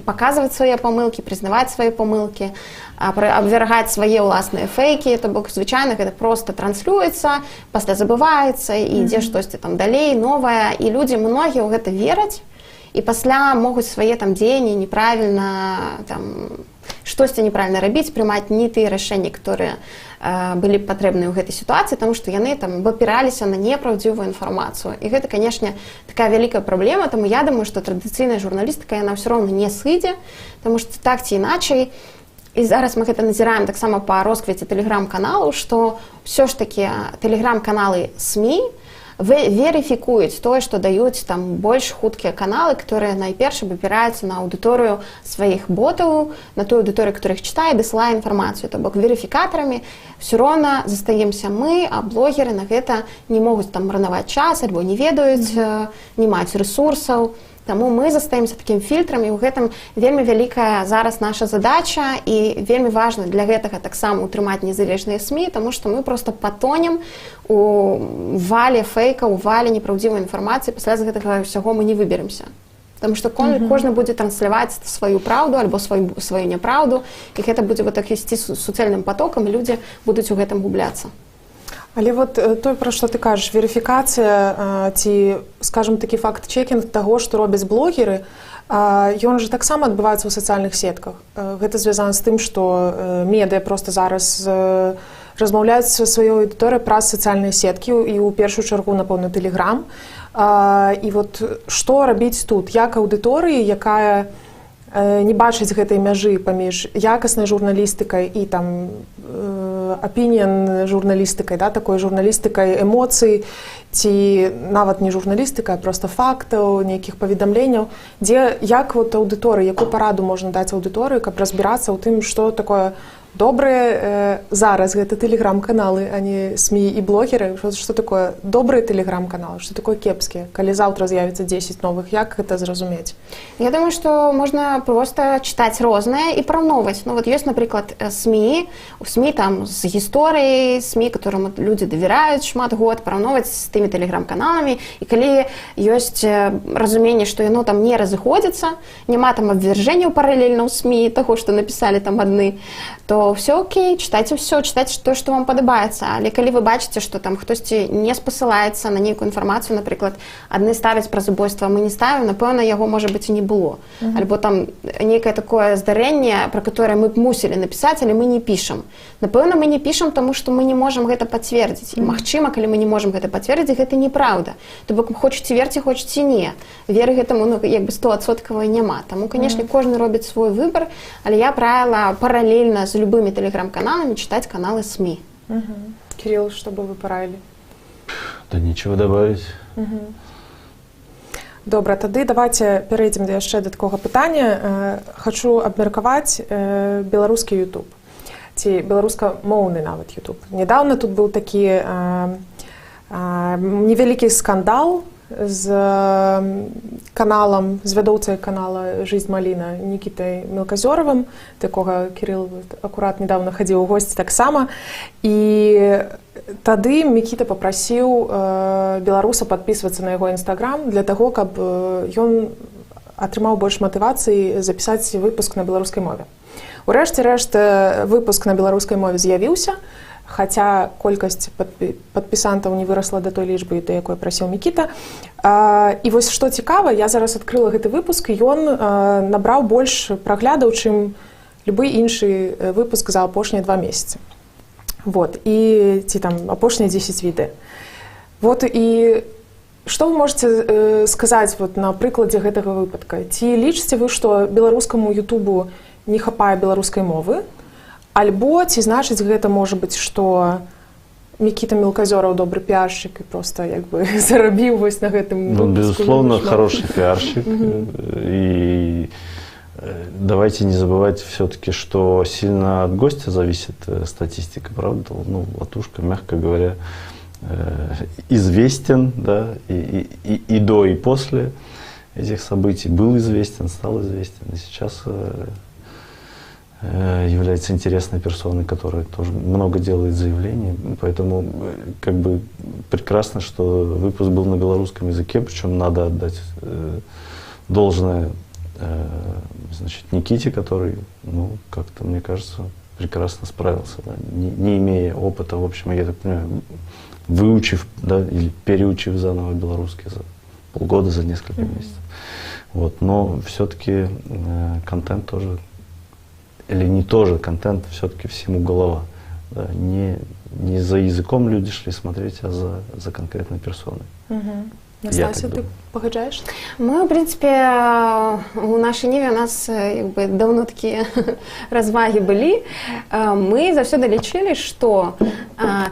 паказваць свае памылкі, прызнаваць свае памылкі, абвяргаць свае ўласныя фэйкі. То бок звычайна гэта просто транслюецца, пасля забываецца і ідзе штосьці там далей новае, і людзі многія ў гэта вераць і пасля могуць свае там дзеянні неправільна, там штосьці неправільна рабіць, прымаць не тыя рашэнні, которые былі б патрэбныя ў гэтай сітуацыі, таму што яны там абапіраліся на непраўдзівую інфармацыю. І гэта, канешне, такая вялікая праблема. Таму я думаю, што традыцыйная журналістыка, яна ўсё роўна не сыдзе, таму што так ці іначай, і зараз мы гэта назіраем таксама па росквіце тэлеграм-каналу, што ўсё ж такі тэлеграм-каналы СМІ верыфікуюць тое, што даюць там больш хуткія каналы, которые найперш абапіраюцца на аўдыторыю сваіх ботаў, на тую аўдыторыю, которая іх чытае, дасылае інфармацыю. То бок верыфікатарамі все роўна застаемся мы, а блогеры на гэта не могуць там марнаваць час альбо не ведаюць, не маюць рэсурсаў. Таму мы застаемся такім фільтрам, і ў гэтым вельмі вялікая зараз наша задача, і вельмі важна для гэтага таксама ўтрымаць незалежныя СМІ, таму што мы просто патонем у вале фэйка, у вале непраўдзівай інфармацыі, пасля з гэтага ўсяго мы не выберемся. Потому что кожны будзе трансляваць сваю праўду альбо сваю няпраўду, і гэта будзе вот так ісці суцэльным потокам, і людзі будуць у гэтым губляцца. Але вот той, пра што ты кажаш, верыфікацыя ці, скажем, такі факт-чекінг таго, што робяць блогеры, ён жа таксама адбываецца ў сацыяльных сетках. Гэта звязана з тым, што медыа просто зараз размаўляюць са сваёй аўдыторыяй праз сацыяльныя сеткі і ў першую чаргу, напэўна, Тэлеграм. І вот што рабіць тут, як аўдыторыі, якая не бачыць гэтай мяжы паміж якаснай журналістыкай і там апініян журналістыкай, да, такой журналістыкай эмоцый ці нават не журналістыка, а просто фактаў, нейкіх паведамленняў, дзе, як вот аўдыторыі, якую параду можна даць аўдыторыі, каб разбірацца ў тым, што такое добрыя, зараз гэта тэлеграм-каналы, а не СМІ і блогеры, што такое добрыя тэлеграм-каналы, што такое кепскія, калі заўтра з'явіцца 10 новых, як гэта зразумець? Я думаю, што можна просто чытаць рознае і параўноўваць. Ну вот ёсць, напрыклад, СМІ, у СМІ там з гісторыяй, СМІ, которым людзі давяраюць шмат год, параўноўваць з тымі. тымі тэлеграм-каналамі. І калі ёсць разуменне, што яно там не разыходзіцца, няма там абвяржэнняў паралельна ў СМІ таго, што напісалі там адны, то все окей, чытайце ўсё, чытайце то, што вам падабаецца. Але калі вы бачыце, што там хтосьці не спасылаецца на нейкую інфармацыю, напрыклад, адны ставяць пра забойства, мы не ставім, напэўна, яго, можа быць, і не было. Альбо там нейкае такое здарэнне, пра которое мы б мусілі напісаць, але мы не пішам. Напэўна, мы не пішам, таму што мы не можам гэта пацвердзіць. І магчыма, калі мы не можам гэта пацвердзіць, гэта неправда. То бок хочаце — верце, хочаце — не. Веры гэтаму, ну, як бы стосоткавай няма. Таму, канешне, кожны робіць свой выбар, але я правіла паралельна з любымі тэлеграм-каналамі чытаць каналы СМІ. Кирилл, что бы вы параілі? Да нечего добавить. Добра, тады давайте пярэйдзем да яшчэ да такога пытання. Хачу абмеркаваць беларускі YouTube ці беларускамоўны нават YouTube. Нядаўна тут быў такі невялікі скандал з каналам, з вядоўцай канала «Жизнь Малина» Нікітай Мелказёравым, такога Кирилл акурат недавно хадзіў у госці таксама. І тады Мікіта папрасіў беларуса падпісвацца на яго інстаграм для таго, каб ён атрымаў больш матывацыі запісаць выпуск на беларускай мове. Урэшце рэшт выпуск на беларускай мове з'явіўся, хаця колькасць падпісантаў не вырасла да той лічбы, да якой прасіў Мікіта. І вось што цікава, я зараз адкрыла гэты выпуск, і ён набраў больш праглядаў, чым любы іншы выпуск за апошнія 2 месяцы. Вот, і ці там апошнія 10 відэа. Вот, і што вы можете сказаць вот на прыкладзе гэтага выпадка? Ці лічыце вы, што беларускаму Ютубу не хапае беларускай мовы? Альбо ці значыць гэта, можа быць, што Мікіта Мелказёраў добры піаршчык і просто як бы зарабіў вось на гэтым Ну, выпуску безусловно, вельмі шмат? хороший пиарщик. И давайте не забывать все-таки, что сильно от гостя зависит статистика, правда? Ну, Латушка, мягко говоря, известен, да, и до, и после этих событий был известен, стал известен, и сейчас является интересной персоной, которая тоже много делает заявлений. Поэтому как бы прекрасно, что выпуск был на белорусском языке, причем надо отдать должное, значит, Никите, который, ну, как-то, мне кажется, прекрасно справился, да, не имея опыта, в общем, я так понимаю, выучив, да, или переучив заново белорусский за полгода, за несколько месяцев. Вот, но все-таки контент тоже, или не тоже, контент все-таки всему голова. Да, не за языком люди шли смотреть, а за конкретной персоной. Я Настасья, так ты думаю. пагаджаешся? Мы, в принципе, у Нашай Ніве у нас як бы даўно такія развагі былі. Мы заўсёды лічылі, што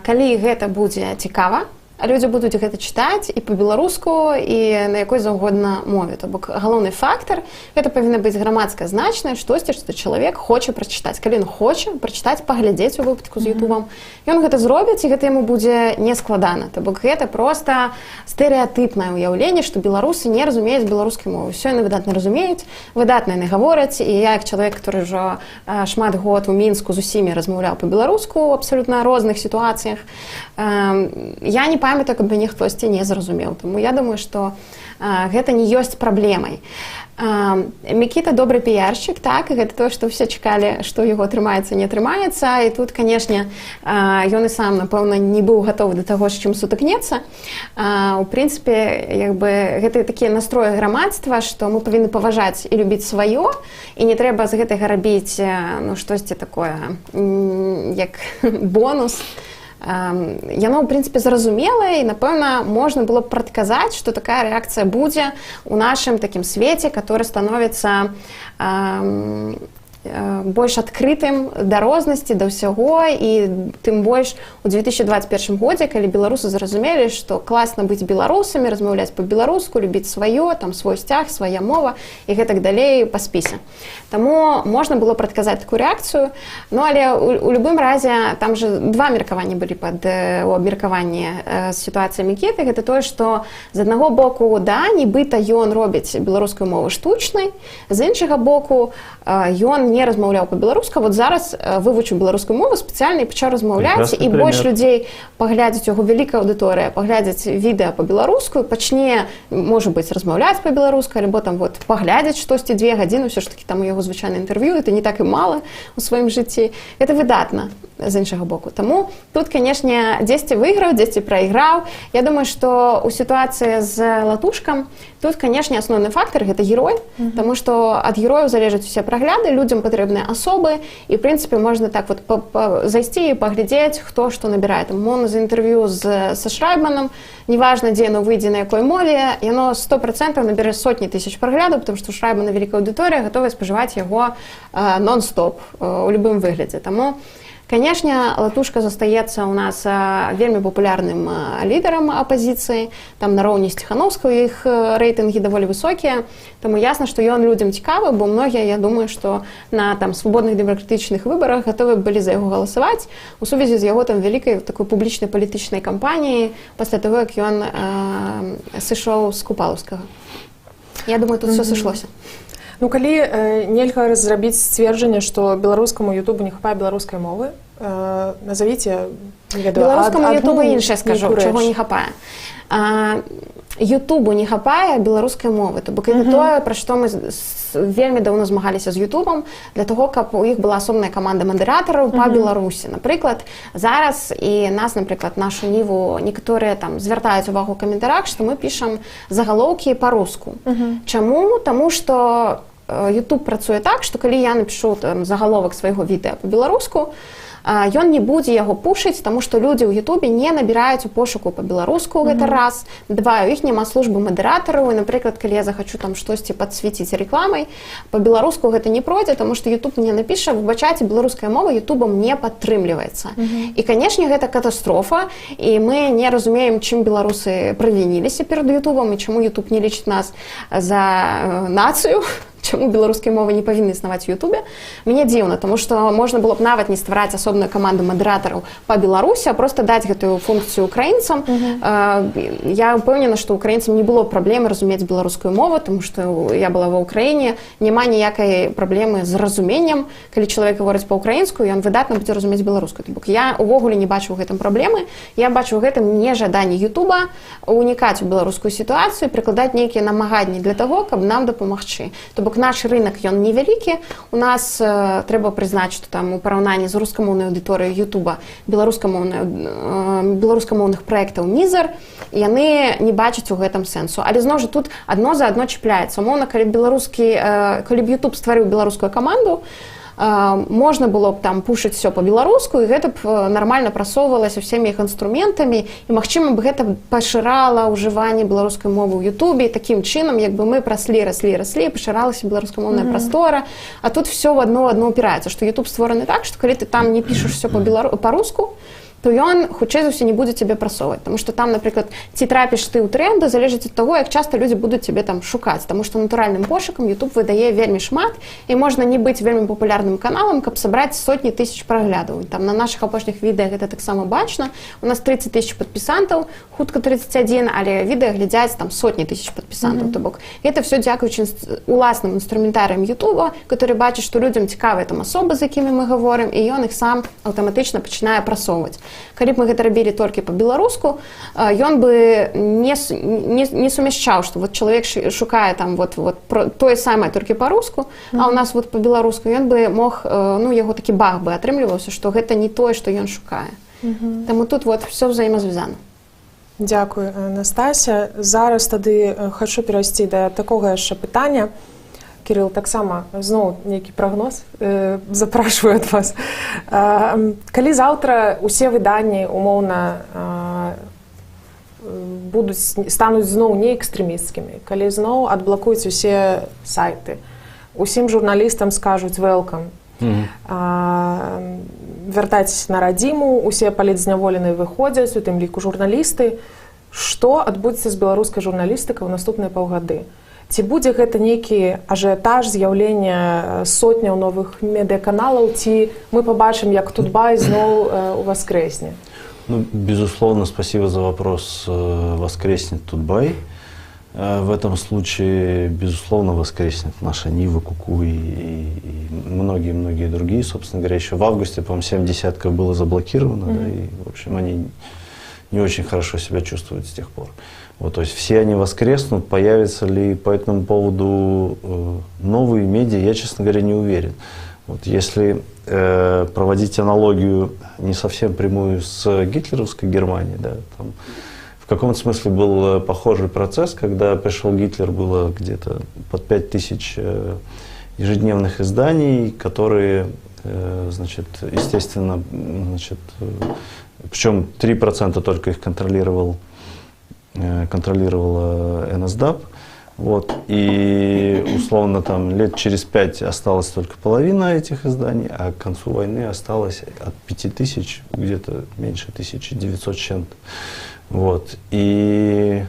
калі гэта будзе цікава, людзі будуць гэта чытаць і па-беларуску, і на якой заўгодна мове. То бок галоўны фактар — гэта павінна быць грамадска значнае штосьці, што чалавек хоча прачытаць. Калі ён хоча прачытаць, паглядзець у выпадку з Ютубам, ён гэта зробіць, і гэта яму будзе нескладана. То бок гэта проста стэрэатыпнае ўяўленне, што беларусы не разумеюць беларускай мовы. Усё яны выдатна разумеюць, выдатна яны гавораць, і я, як чалавек, который ўжо шмат год у Мінску з усімі размаўляў па-беларуску ў абсалютна розных сітуацыях, я не памятаю, каб мяне хтосьці не зразумеў. Таму я думаю, што гэта не ёсць праблемай. Мікіта добры піяршчык, так, гэта тое, што ўсе чакалі, што яго атрымаецца, не атрымаецца. І тут, канешне, ён і сам, напэўна, не быў гатовы да таго, з чым сутыкнецца. У прынцыпе, як бы гэта такія настроі грамадства, што мы павінны паважаць і любіць сваё, і не трэба з гэтага рабіць ну, штосьці такое, як бонус. Яно, ў прынцыпе, зразумелае, і, напэўна, можна было б прадказаць, што такая рэакцыя будзе ў нашым такім свеце, который становіцца больш адкрытым да рознасці, да ўсяго, і тым больш у 2021 годзе, калі беларусы зразумелі, што класна быць беларусамі, размаўляць па-беларуску, любіць сваё, там свой сцяг, свая мова і гэтак далей па спісе. Таму можна было прадказаць такую рэакцыю. Ну, але у любым разе там же два меркаванні былі у абмеркаванні сітуацыі Мікіты. Гэта тое, што з аднаго боку, да, нібыта ён робіць беларускую мову штучнай, з іншага боку, ён не не размаўляў па-беларуску, вот зараз вывучыў беларускую мову спецыяльна і пачаў размаўляць, Прекрасный і больш пример. людзей паглядзяць, яго вялікая аўдыторыя паглядзяць відэа па-беларуску, пачне, можа быць, размаўляць па-беларуску, альбо там вот паглядзяць штосьці 2 гадзіны, ўсё ж таки там у яго звычайна інтэрв'ю, это не так і мала у сваім жыцці. Это выдатна з іншага боку. Таму тут, канешне, дзесьці выйграў, дзесьці прайграў. Я думаю, што у сітуацыі з Латушкам тут, канешне, асноўны фактор — гэта герой, таму што ад герояў залежаць усе прагляды, людзям патрэбныя асобы, і, в прынцыпе, можна так вот зайсці і паглядзець, хто што набірае. Там, умоўна, за інтэрв'ю са Шрайбманам, неважна, дзе яно выйдзе, на якой мове, яно 100% набярэ сотні тысяч праглядаў, потому што у Шрайбмана вялікая аўдыторыя, гатовая спажываць яго нон-стоп у любым выглядзе. Таму, канешне, Латушка застаецца ў нас вельмі папулярным лідарам апазіцыі, там нароўні з Ціханоўскай іх рэйтынгі даволі высокія. Таму ясна, што ён людзям цікавы, бо многія, я думаю, што на там свабодных дэмакратычных выбарах гатовы былі за яго галасаваць у сувязі з яго там вялікай такой публічнай палітычнай кампаніяй пасля таго, як ён сышоў з Купалаўскага. Я думаю, тут усё сышлося. Ну, калі нельга зрабіць сцверджанне, што беларускаму ютубу не хапае беларускай мовы, назовіце, не ведаю, Беларускаму адну ютубу, іншае скажу, нейкую чаго рэч. не хапае. Ютубу не хапае беларускай мовы, то бок это тое, пра што мы вельмі даўно змагаліся з Ютубам, для того, каб у іх была асобная каманда мадэратараў па Беларусі. Напрыклад, зараз і нас, напрыклад, Нашу Ніву, некаторыя там звяртаюць увагу ў каментарах, што мы пішам загалоўкі па-руску. Чаму? Таму што YouTube працуе так, што калі я напишу там загаловак свайго відэа па-беларуску, ён не будзе яго пушыць, таму што людзі ў Ютубе не набіраюць у пошуку па-беларуску. Гэта раз. Два, у іх няма службы мадэратараў, і, напрыклад, калі я захачу там штосьці падсвеціць рэкламай па-беларуску, гэта не пройдзе, таму што YouTube мне напіша: «Выбачайце, беларуская мова Ютубам не падтрымліваецца». І, канешне, гэта катастрофа, і мы не разумеем, чым беларусы правініліся перад Ютубам і чаму YouTube не лічыць нас за нацыю, чаму беларускай мовы не павінны існаваць у Ютубе. Мне дзіўна, таму што можна было б нават не ствараць асобную каманду мадэратараў па Беларусі, а просто даць гэтую функцыю украінцам. Я ўпэўнена, што украінцам не было праблемы разумець беларускую мову, таму што я была ва Ўкраіне, няма ніякай праблемы з разуменнем. Калі чалавек гаворыць па-украінску, ён выдатна будзе разумець беларускую. То бок я увогуле не бачу ў гэтым праблемы, я бачу ў гэтым нежаданне Ютуба унікаць у беларускую сітуацыю, прыкладаць нейкія намаганні для таго, каб нам дапамагчы. То бок наш рынок, ён невялікі у нас, трэба прызнаць, што там у параўнанні з рускамоўнай аўдыторыяй Ютуба беларускамоўных праектаў мізэр, яны не бачаць у гэтым сэнсу. Але зноў жа, тут адно за адно чапляецца. Умоўна, калі б YouTube стварыў беларускую каманду, можна было б там пушыць усё па-беларуску, і гэта б нармальна прасоўвалася всеми іх інструментамі, і, магчыма б, гэта пашырала ўжыванне беларускай мовы ў Ютубе. Такім чынам, як бы, мы праслі, раслі, раслі, пашыралася беларускамоўная прастора. А тут усё в адно упіраецца, што YouTube створаны так, што калі ты там не пішаш усё па-руску, то ён, хутчэй за ўсё, не будзе цябе прасоўваць. Таму што там, напрыклад, ці трапіш ты ў тренды, залежыць ад таго, як часта людзі будуць цябе там шукаць, таму што натуральным пошукам YouTube выдае вельмі шмат, і можна не быць вельмі папулярным каналам, каб сабраць сотні тысяч праглядаў. Там на наших апошніх відэа гэта таксама бачна: у нас 30 тысяч падпісантаў, хутка 31, але відэа глядзяць там сотні тысяч падпісантаў. То бок гэта усё дзякуючы уласным інструментарыям Ютуба, который бачыць, што людзям цікавыя там асобы, з якімі мы гаворым, і ён іх сам аўтаматычна пачынае прасоўваць. Калі б мы гэта рабілі толькі па-беларуску, ён бы не сумяшчаў, што вот чалавек шукае там вот про тое самае толькі па-руску, а у нас вот па-беларуску, ён бы мог, ну, яго такі баг бы атрымліваўся, што гэта не тое, што ён шукае. Таму тут вот усё взаимосвязано. Дзякую, Настася. Зараз тады хачу перайсці да такога яшчэ пытання. Кірыл, таксама зноў нейкі прагноз запрашваю ад вас. Калі заўтра усе выданні, умоўна, будуць стануць зноў не экстрэмісцкімі, калі зноў адблакуюць усе сайты, усім журналістам скажуць welcome, вяртайцеся на радзіму, усе палітзняволеныя выходзяць, у тым ліку журналісты, што адбудзецца з беларускай журналістыкай ў наступныя паўгады? Ці будзе гэта нейкі ажыятаж, з'яўлення сотняў новых медыаканалаў, ці мы пабачым, як Тутбай зноў уваскрэсне? Ну, безусловно, спасибо за вопрос. Воскреснет Тутбай. В этом случае, безусловно, воскреснет Наша Нива, Куку и многие-многие другие. Собственно говоря, еще в августе, по-моему, 7 десятков было заблокировано, да, и, в общем, они не очень хорошо себя чувствуют с тех пор. Вот, то есть все они воскреснут, появятся ли по этому поводу новые медиа, я, честно говоря, не уверен. Вот если проводить аналогию не совсем прямую с гитлеровской Германией, да, там в каком-то смысле был похожий процесс, когда пришел Гитлер, было где-то под 5000 ежедневных изданий, которые, значит, естественно, значит, причем 3% только их контролировала НСДАП. Вот, и условно там лет через 5 осталась только половина этих изданий, а к концу войны осталось от 5000 где-то меньше 1900 с чем-то. Вот. И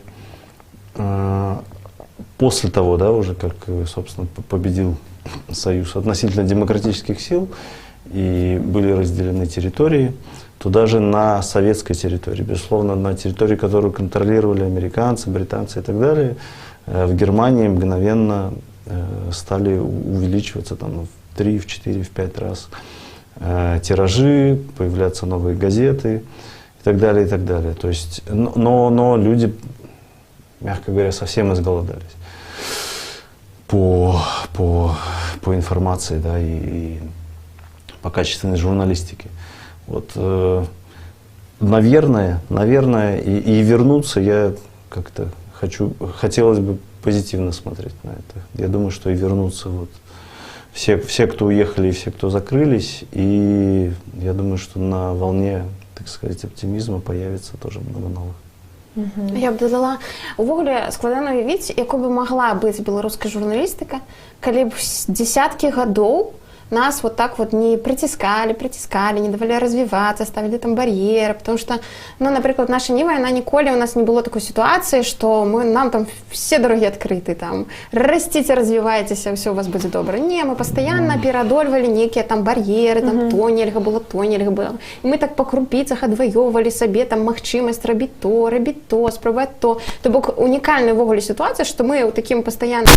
после того, да, уже как, собственно, победил союз относительно демократических сил и были разделены территории, то даже на советской территории, безусловно, на территории, которую контролировали американцы, британцы и так далее, в Германии мгновенно стали увеличиваться там, в 3, в 4, в 5 раз тиражи, появляться новые газеты и так далее, и так далее. То есть, но люди, мягко говоря, совсем изголодались по информации, да, и по качественной журналистике. Вот, наверное, и вернуться я как-то хочу, хотелось бы позитивно смотреть на это. Я думаю, что и вернутся вот все, кто уехали, и все, кто закрылись, и я думаю, что на волне, так сказать, оптимизма появится тоже много новых. Я б дадала, увогуле складана уявіць, якой бы магла быць беларуская журналістыка, калі б десяткі гадоў нас вот так вот не прыціскалі, прыціскалі, не давалі развівацца, ставілі там бар'еры, потому что, ну, напрыклад, Наша Ніва, она ніколі, у нас не было такой ситуации, что мы нам там все дороги открыты, там, растите, развивайтесь, все у вас будет добра. Не, мы постоянно пераадольвалі некія там бар'еры, там то нельга было, то нельга было. І мы так па крупіцах адваёўвалі сабе там магчымасць рабіць то, спрабаваць то. То бок унікальная ўвогуле сітуацыя, што мы ў такім пастаянным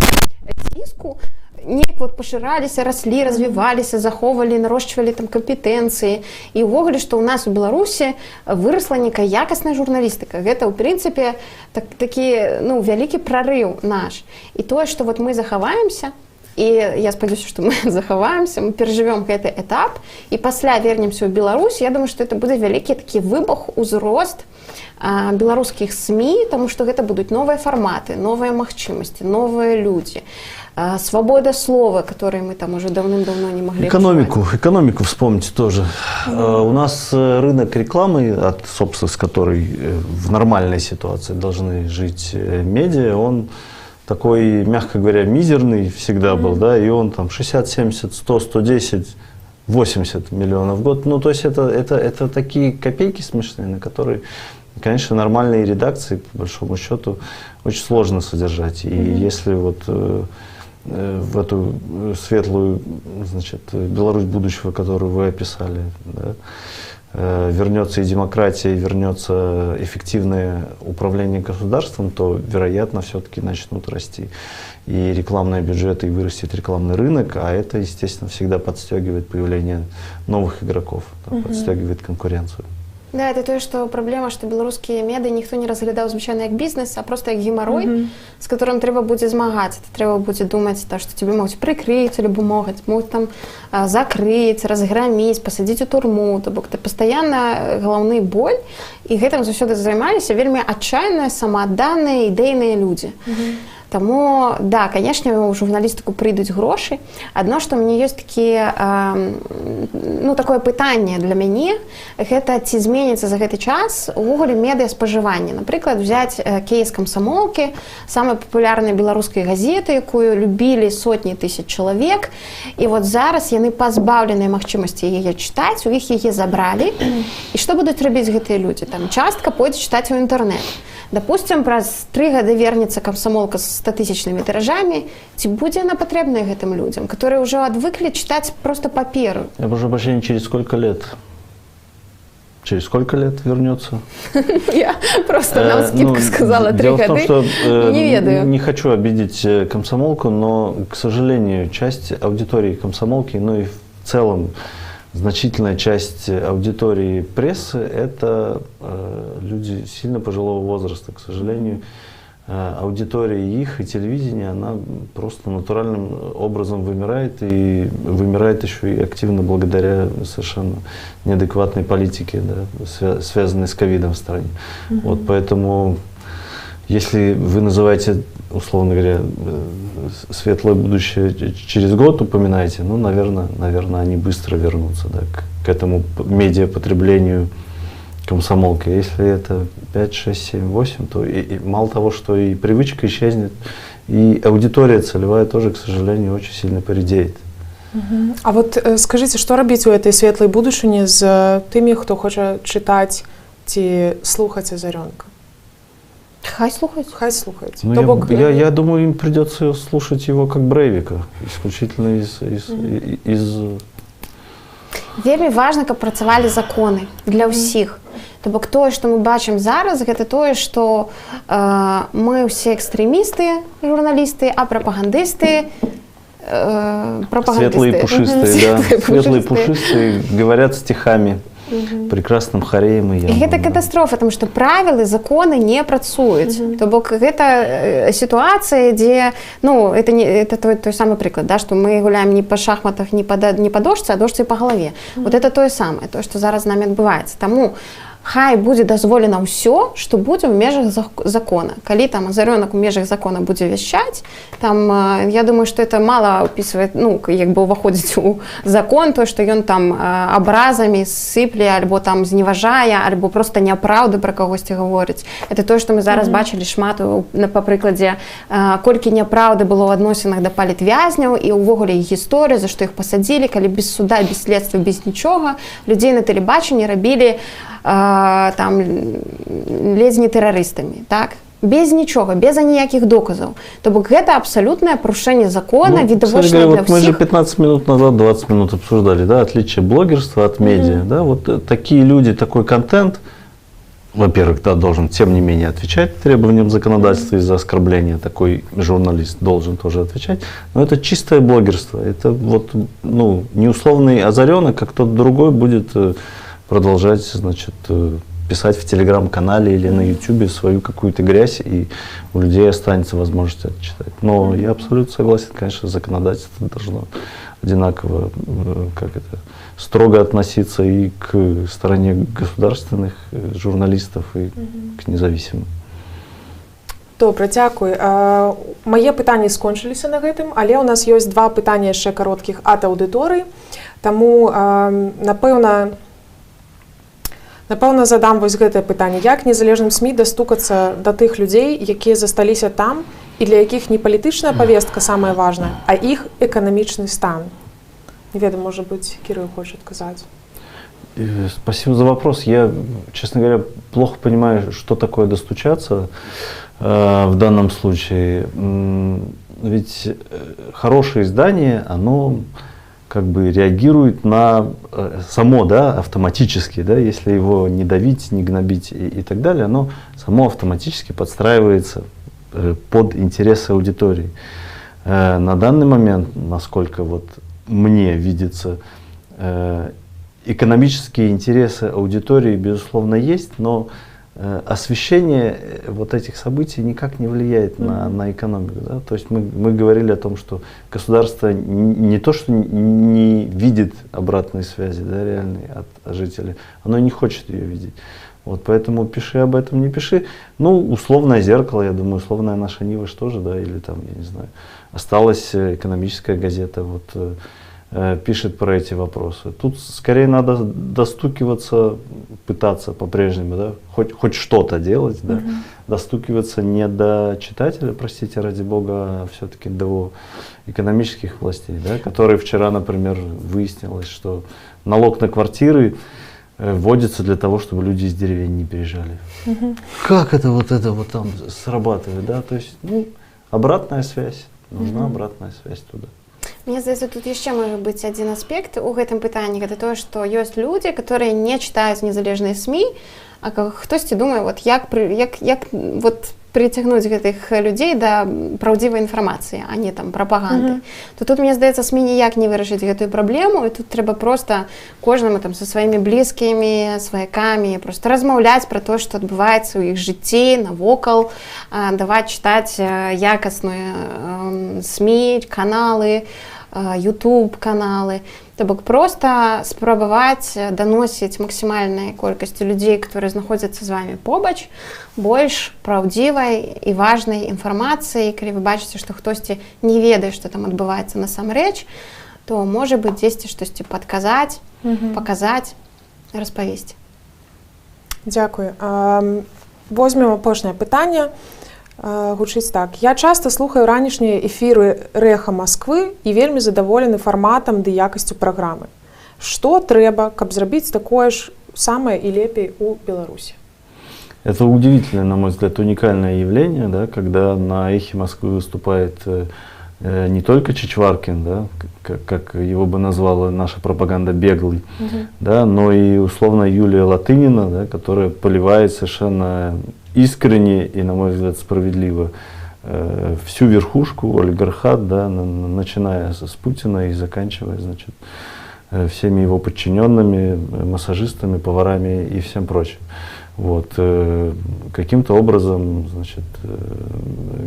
ціску неяк вот пашыраліся, раслі, развіваліся, захоўвалі, нарошчвалі там кампетэнцыі. І ўвогуле, што ў нас у Беларусі вырасла некая якасная журналістыка. Гэта, ў прынцыпе, так, такі, ну, вялікі прарыў наш. І тое, што вот мы захаваемся, і я спадзяюся, што мы захаваемся, мы перажывём гэты этап і пасля вернемся ў Беларусь, я думаю, што это будзе вялікі такі выбух, узрост беларускіх СМІ, таму што гэта будуць новыя фарматы, новыя магчымасці, новыя людзі. Свобода слова, которой мы там уже давным-давно не могли. Экономику вспомните тоже. У нас рынок рекламы, от, собственно, с которой в нормальной ситуации должны жить медиа, он такой, мягко говоря, мизерный всегда был, да, и он там 60, 70, 100, 110, 80 миллионов в год. Ну, то есть это такие копейки смешные, на которые, конечно, нормальные редакции, по большому счету, очень сложно содержать. И если вот в эту светлую, значит, Беларусь будущего, которую вы описали, да, вернется и демократия, и вернется эффективное управление государством, то, вероятно, все-таки начнут расти и рекламные бюджеты, и вырастет рекламный рынок, а это, естественно, всегда подстегивает появление новых игроков, да, подстегивает конкуренцию. Да, это тое, што праблема, што беларускія медыі ніхто не разглядаў звычайна як бізнес, а просто як гемарой, з которым трэба будзе змагацца. Трэба будзе думаць, то, што тебе могуць прыкрыць любу могуць там закрыць, разграміць, пасадзіць у турму. То бок ты пастаянна галаўны боль, і гэтым заўсёды займаліся вельмі адчайныя, самаадданыя, ідэйныя людзі. Таму да, канешне, у журналістыку прыйдуць грошы. Адно што мне ёсць такія, ну, такое пытанне для мяне, гэта ці зменіцца за гэты час увогуле медыаспажыванне. Напрыклад, взять кейс Камсамолкі, самай папулярнай беларускай газеты, якую любілі сотні тысяч чалавек. І вот зараз яны пазбаўленыя магчымасці яе чытаць, у іх яе забралі. І што будуць рабіць гэтыя людзі? Там частка пойдзе чытаць у інтэрнэт. Допустим, праз 3 гады вернецца Камсамолка з стотысячнымі тиражамі. Ці будзе яна патрэбная гэтым людзям, которые уже адвыклі чытаць просто паперу? Я прошу прощения, через сколько лет? Через сколько лет вернется? Я просто навскидку, ну, сказала 3 Дело в том, гады. Что Не ведаю. Не хочу обидеть Комсомолку, но, к сожалению, часть аудитории Комсомолки, ну и в целом значительная часть аудитории прессы – это люди сильно пожилого возраста. К сожалению, аудитория их и телевидения, она просто натуральным образом вымирает, и вымирает еще и активно благодаря совершенно неадекватной политике, да, связанной с ковидом в стране. Вот поэтому, если вы называете, условно говоря, светлое будущее через год упоминаете, ну, наверное, они быстро вернутся, да, к этому медиапотреблению Комсомолки. Если это 5, 6, 7, 8, то и мало того, что и привычка исчезнет, и аудитория целевая тоже, к сожалению, очень сильно поредеет. А вот скажыце, што рабіць у этой светлай будучыні з тымі, хто хоча чытаць ці слухаць Азаронка? Хай слухаюць. Хай слухаюць. Ну, То бок, я думаю, им придется слушать его как Брейвика, исключительно из Вельмі важна, каб працавалі законы для ўсіх. То бок тое, што мы бачым зараз, гэта тое, што мы ўсе экстрэмісты, журналісты, а прапагандысты прапагандысты. Светлые пушистые, да. Светлые Светлые пушистые. Пушистые говорят стихами, прекрасным хореем и І гэта ямбом, да. катастрофа, тому што правілы, законы не працуюць. То бок гэта сітуацыя, дзе, ну, это не это той самы прыклад, да, што мы гуляем не па шахматах, не па дошцы, а дошцы па галаве. Вот это тое самае, тое, што зараз з намі адбываецца. Таму хай будзе дазволена ўсё, што будзе ў межах закона. Калі там Азаронак у межах закона будзе вяшчаць, там, я думаю, што это мала ўпісвае, ну, як бы ўваходзіць у закон то, што ён там абразамі сыпле альбо там зневажае, альбо просто няпраўду пра кагосьці гаворыць. Это тое, што мы зараз бачылі шмат па прыкладзе, колькі няпраўды было ў адносінах да палітвязняў і ўвогуле іх гісторыю, за што іх пасадзілі, калі без суда, без следства, без нічога людзей на тэлебачанні рабілі там ледзь не тэрарыстамі, так, без нічога, без аніякіх доказаў. То бок гэта абсалютнае парушэнне закона, Ну, відавочна кстати говоря, для вот мы же ўсіх. 15 минут назад, 20 минут обсуждали, да, отличие блогерства от медиа, да, вот такие люди, такой контент, во-первых, да, должен, тем не менее, отвечать требованиям законодательства из-за оскорбления, такой журналист должен тоже отвечать, но это чистое блогерство, это вот, ну, не условный Азаренок, а кто-то другой будет продолжать, значит, писать в телеграм-канале или на ютубе свою какую-то грязь, и у людей останется возможность это читать. Но я абсолютно согласен, конечно, законодательство должно одинаково, как это, строго относиться и к стороне государственных журналистов, и к независимым. Добра, дзякуй. Мае пытанні скончыліся на гэтым, але ў нас ёсць два пытання яшчэ кароткіх ад аўдыторыі. Таму напэўна, задам вось гэтае пытанне. Як незалежным СМІ дастукацца да тых людзей, якія засталіся там і для якіх не палітычная павестка самая важная, а іх эканамічны стан? Не ведаю, можа быць, Кірыл хоча адказаць. Спасибо за вопрос. Я, честно говоря, плохо понимаю, что такое достучаться в данном случае. Ведь хорошее издание, оно как бы реагирует на само, да, автоматически, да, если его не давить, не гнобить и так далее, оно само автоматически подстраивается под интересы аудитории. На данный момент, насколько вот мне видится, экономические интересы аудитории, безусловно, есть, но освещение вот этих событий никак не влияет на экономику. Да? То есть мы говорили о том, что государство не то, что не видит обратной связи, да, реальной от жителей, оно не хочет ее видеть. Вот поэтому пиши об этом, не пиши. Ну, условное Зеркало, я думаю, условная Наша Нива что же, да, или там, я не знаю, осталась экономическая газета, вот пишет про эти вопросы. Тут скорее надо достукиваться, пытаться по-прежнему, да, хоть что-то делать, да, достукиваться не до читателя, простите, ради бога, а все-таки до экономических властей, да, которые вчера, например, выяснилось, что налог на квартиры вводится для того, чтобы люди из деревень не переезжали. Как это вот там срабатывает, да? То есть, ну, обратная связь, нужна обратная связь туда. Мне здаецца, тут яшчэ можа быць адзін аспект у гэтым пытанні. Гэта тое, што ёсць людзі, которые не чытаюць незалежныя СМІ, а хтосьці думае, вот як вот прыцягнуць гэтых людзей да праўдзівай інфармацыі, а не там прапаганды. То тут, мне здаецца, СМІ ніяк не вырашыць гэтую праблему, і тут трэба просто кожнаму там са сваімі блізкімі, сваякамі просто размаўляць пра то, што адбываецца ў іх жыцці навокал, даваць чытаць якасную СМІ, каналы, YouTube каналы. То бок просто спрабаваць даносіць максімальнай колькасці людзей, которые знаходзяцца з вами побач, больш праўдзівай і важнай інфармацыі. Калі вы бачыце, што хтосьці не ведае, што там адбываецца насамрэч, то, можа быць, дзесьці штосьці падказаць, паказаць, распавесці. Дзякую. Возьмем апошняе пытанне. Гучыць так: я часта слухаю ранішнія эфіры Рэха Масквы і вельмі задаволены фарматам ды якасцю праграмы. Што трэба, каб зрабіць такое ж самае і лепей у Беларусі? Это удивительное, на мой взгляд, уникальное явление, да, когда на «Эхе Москвы» выступает не только Чичваркин, да, как его бы назвала наша пропаганда, беглый, да, но и условно Юлия Латынина, да, которая поливает совершенно искренне и, на мой взгляд, справедливо всю верхушку, олигархат, да, начиная с Путина и заканчивая, значит, всеми его подчиненными, массажистами, поварами и всем прочим. Вот. Каким-то образом, значит,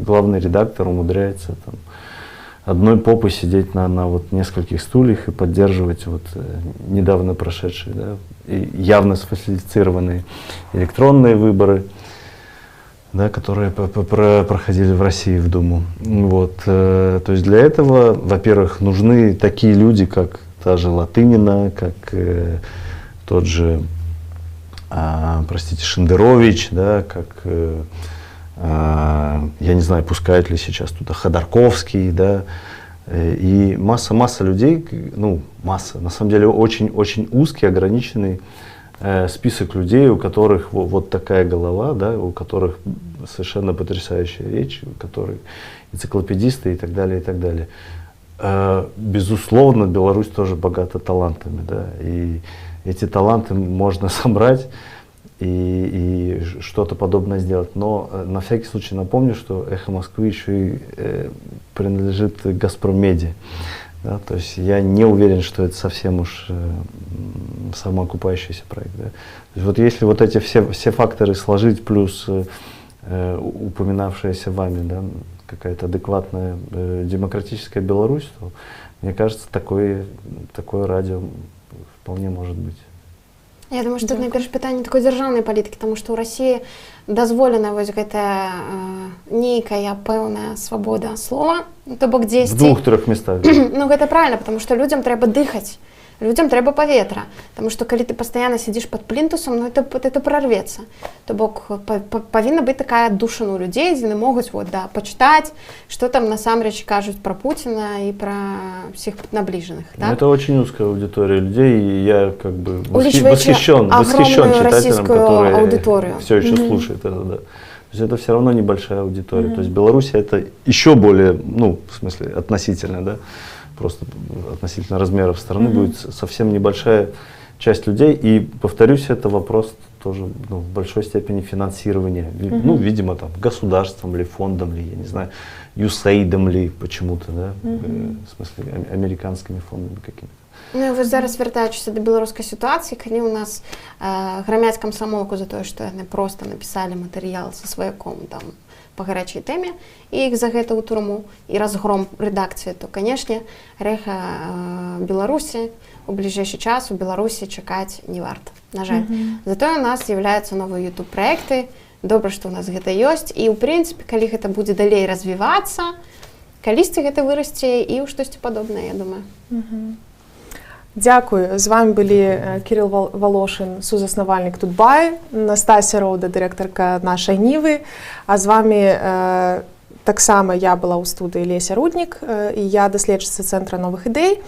главный редактор умудряется там одной попой сидеть на вот нескольких стульях и поддерживать вот недавно прошедшие, да, и явно сфальсифицированные электронные выборы, да, которые проходили в России в Думу. Вот. То есть для этого, во-первых, нужны такие люди, как та же Латынина, как тот же, простите, Шендерович, да, как, я не знаю, пускают ли сейчас туда Ходорковский, да, и масса-масса людей, ну, масса, на самом деле очень-очень узкий, ограниченный список людей, у которых вот такая голова, да, у которых совершенно потрясающая речь, у которых энциклопедисты и так далее, и так далее. Безусловно, Беларусь тоже богата талантами, да, и эти таланты можно собрать и что-то подобное сделать. Но на всякий случай напомню, что «Эхо Москвы» еще и принадлежит «Газпром-Медиа». Да, то есть я не уверен, что это совсем уж самоокупающийся проект. Да. То есть вот если вот эти все факторы сложить, плюс упоминавшаяся вами, да, какая-то адекватная демократическая Беларусь, то, мне кажется, такое радио вполне может быть. Я думаю, што тут найперш пытанне такой дзяржаўнай палітыкі, таму што ў Расіі дазволена вось гэтая нейкая пэўная свабода слова, то бок В дзесьці двух-трех местах. Ну, гэта правильно, потому что людям трэба дыхаць, людям трэба паветра, потому что калі ты постоянно сидишь под плинтусом, ну, это прорвется. То бок павінна быць такая аддушына у людзей, дзе яны могуць вот, да, пачытаць, что там насамрэч кажуць про Пуціна і пра всех набліжаных, Ну, так? это очень узкая аудитория людей, и я как бы Улічваючы восхищен огромную читателем, российскую который аудиторию. все еще слушает это, да. То есть это все равно небольшая аудитория. То есть Беларусь — это еще более, ну, в смысле, относительно, да, просто относительно размеров страны будет совсем небольшая часть людей. И, повторюсь, это вопрос тоже, ну, в большой степени финансирования. Ну, видимо, там, государством ли, фондом ли, я не знаю, USAID ли почему-то, да, в смысле, американскими фондами какими-то. Ну і вось зараз, вяртаючыся да беларускай сітуацыі, калі ў нас грамяць «Камсамолку» за тое, што яны проста напісалі матэрыял са сваяком там па гарачай тэме і іх за гэта ў турму і разгром рэдакцыі, то, канешне, Рэха Беларусі у бліжэйшы час у Беларусі чакаць не варта, на жаль. Затое у нас з'яўляюцца новыя YouTube праекты. Добра, што ў нас гэта ёсць, і ў прынцыпе, калі гэта будзе далей развівацца, калісьці гэта вырасце і ў штосьці падобнае, я думаю. Дзякую. З вами былі Кірыл Валошын, сузаснавальнік Тутбай, Настасья Роўда, дырэктарка «Нашай Нівы». А з вами таксама я была ў студыі, Леся Руднік, і я даследчыца Цэнтра новых ідэй.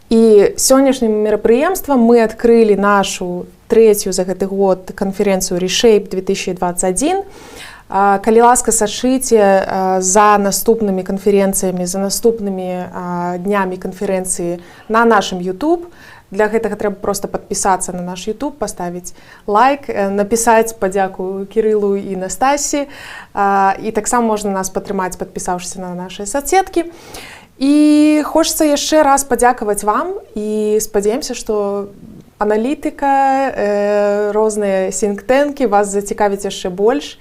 І сённяшнім мерапрыемствам мы адкрылі нашу трэцюю за гэты год канферэнцыю Reshape 2021. Калі ласка, сачыце за наступнымі канферэнцыямі, за наступнымі днямі канферэнцыі на нашым YouTube. Для гэтага трэба просто падпісацца на наш YouTube, паставіць лайк, напісаць падзяку Кірылу і Настасі. І таксама можна нас падтрымаць, падпісаўшыся на нашыя сацсеткі. І хочацца яшчэ раз падзякаваць вам, і спадзяемся, што аналітыка, розныя сінк-тэнкі вас зацікавіць яшчэ больш,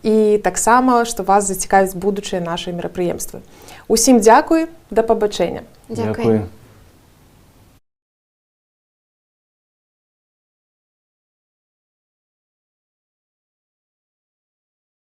і таксама, што вас зацікавіць будучыя нашыя мерапрыемствы. Усім дзякуй, да пабачэння. Дзякуй. Дзякуй.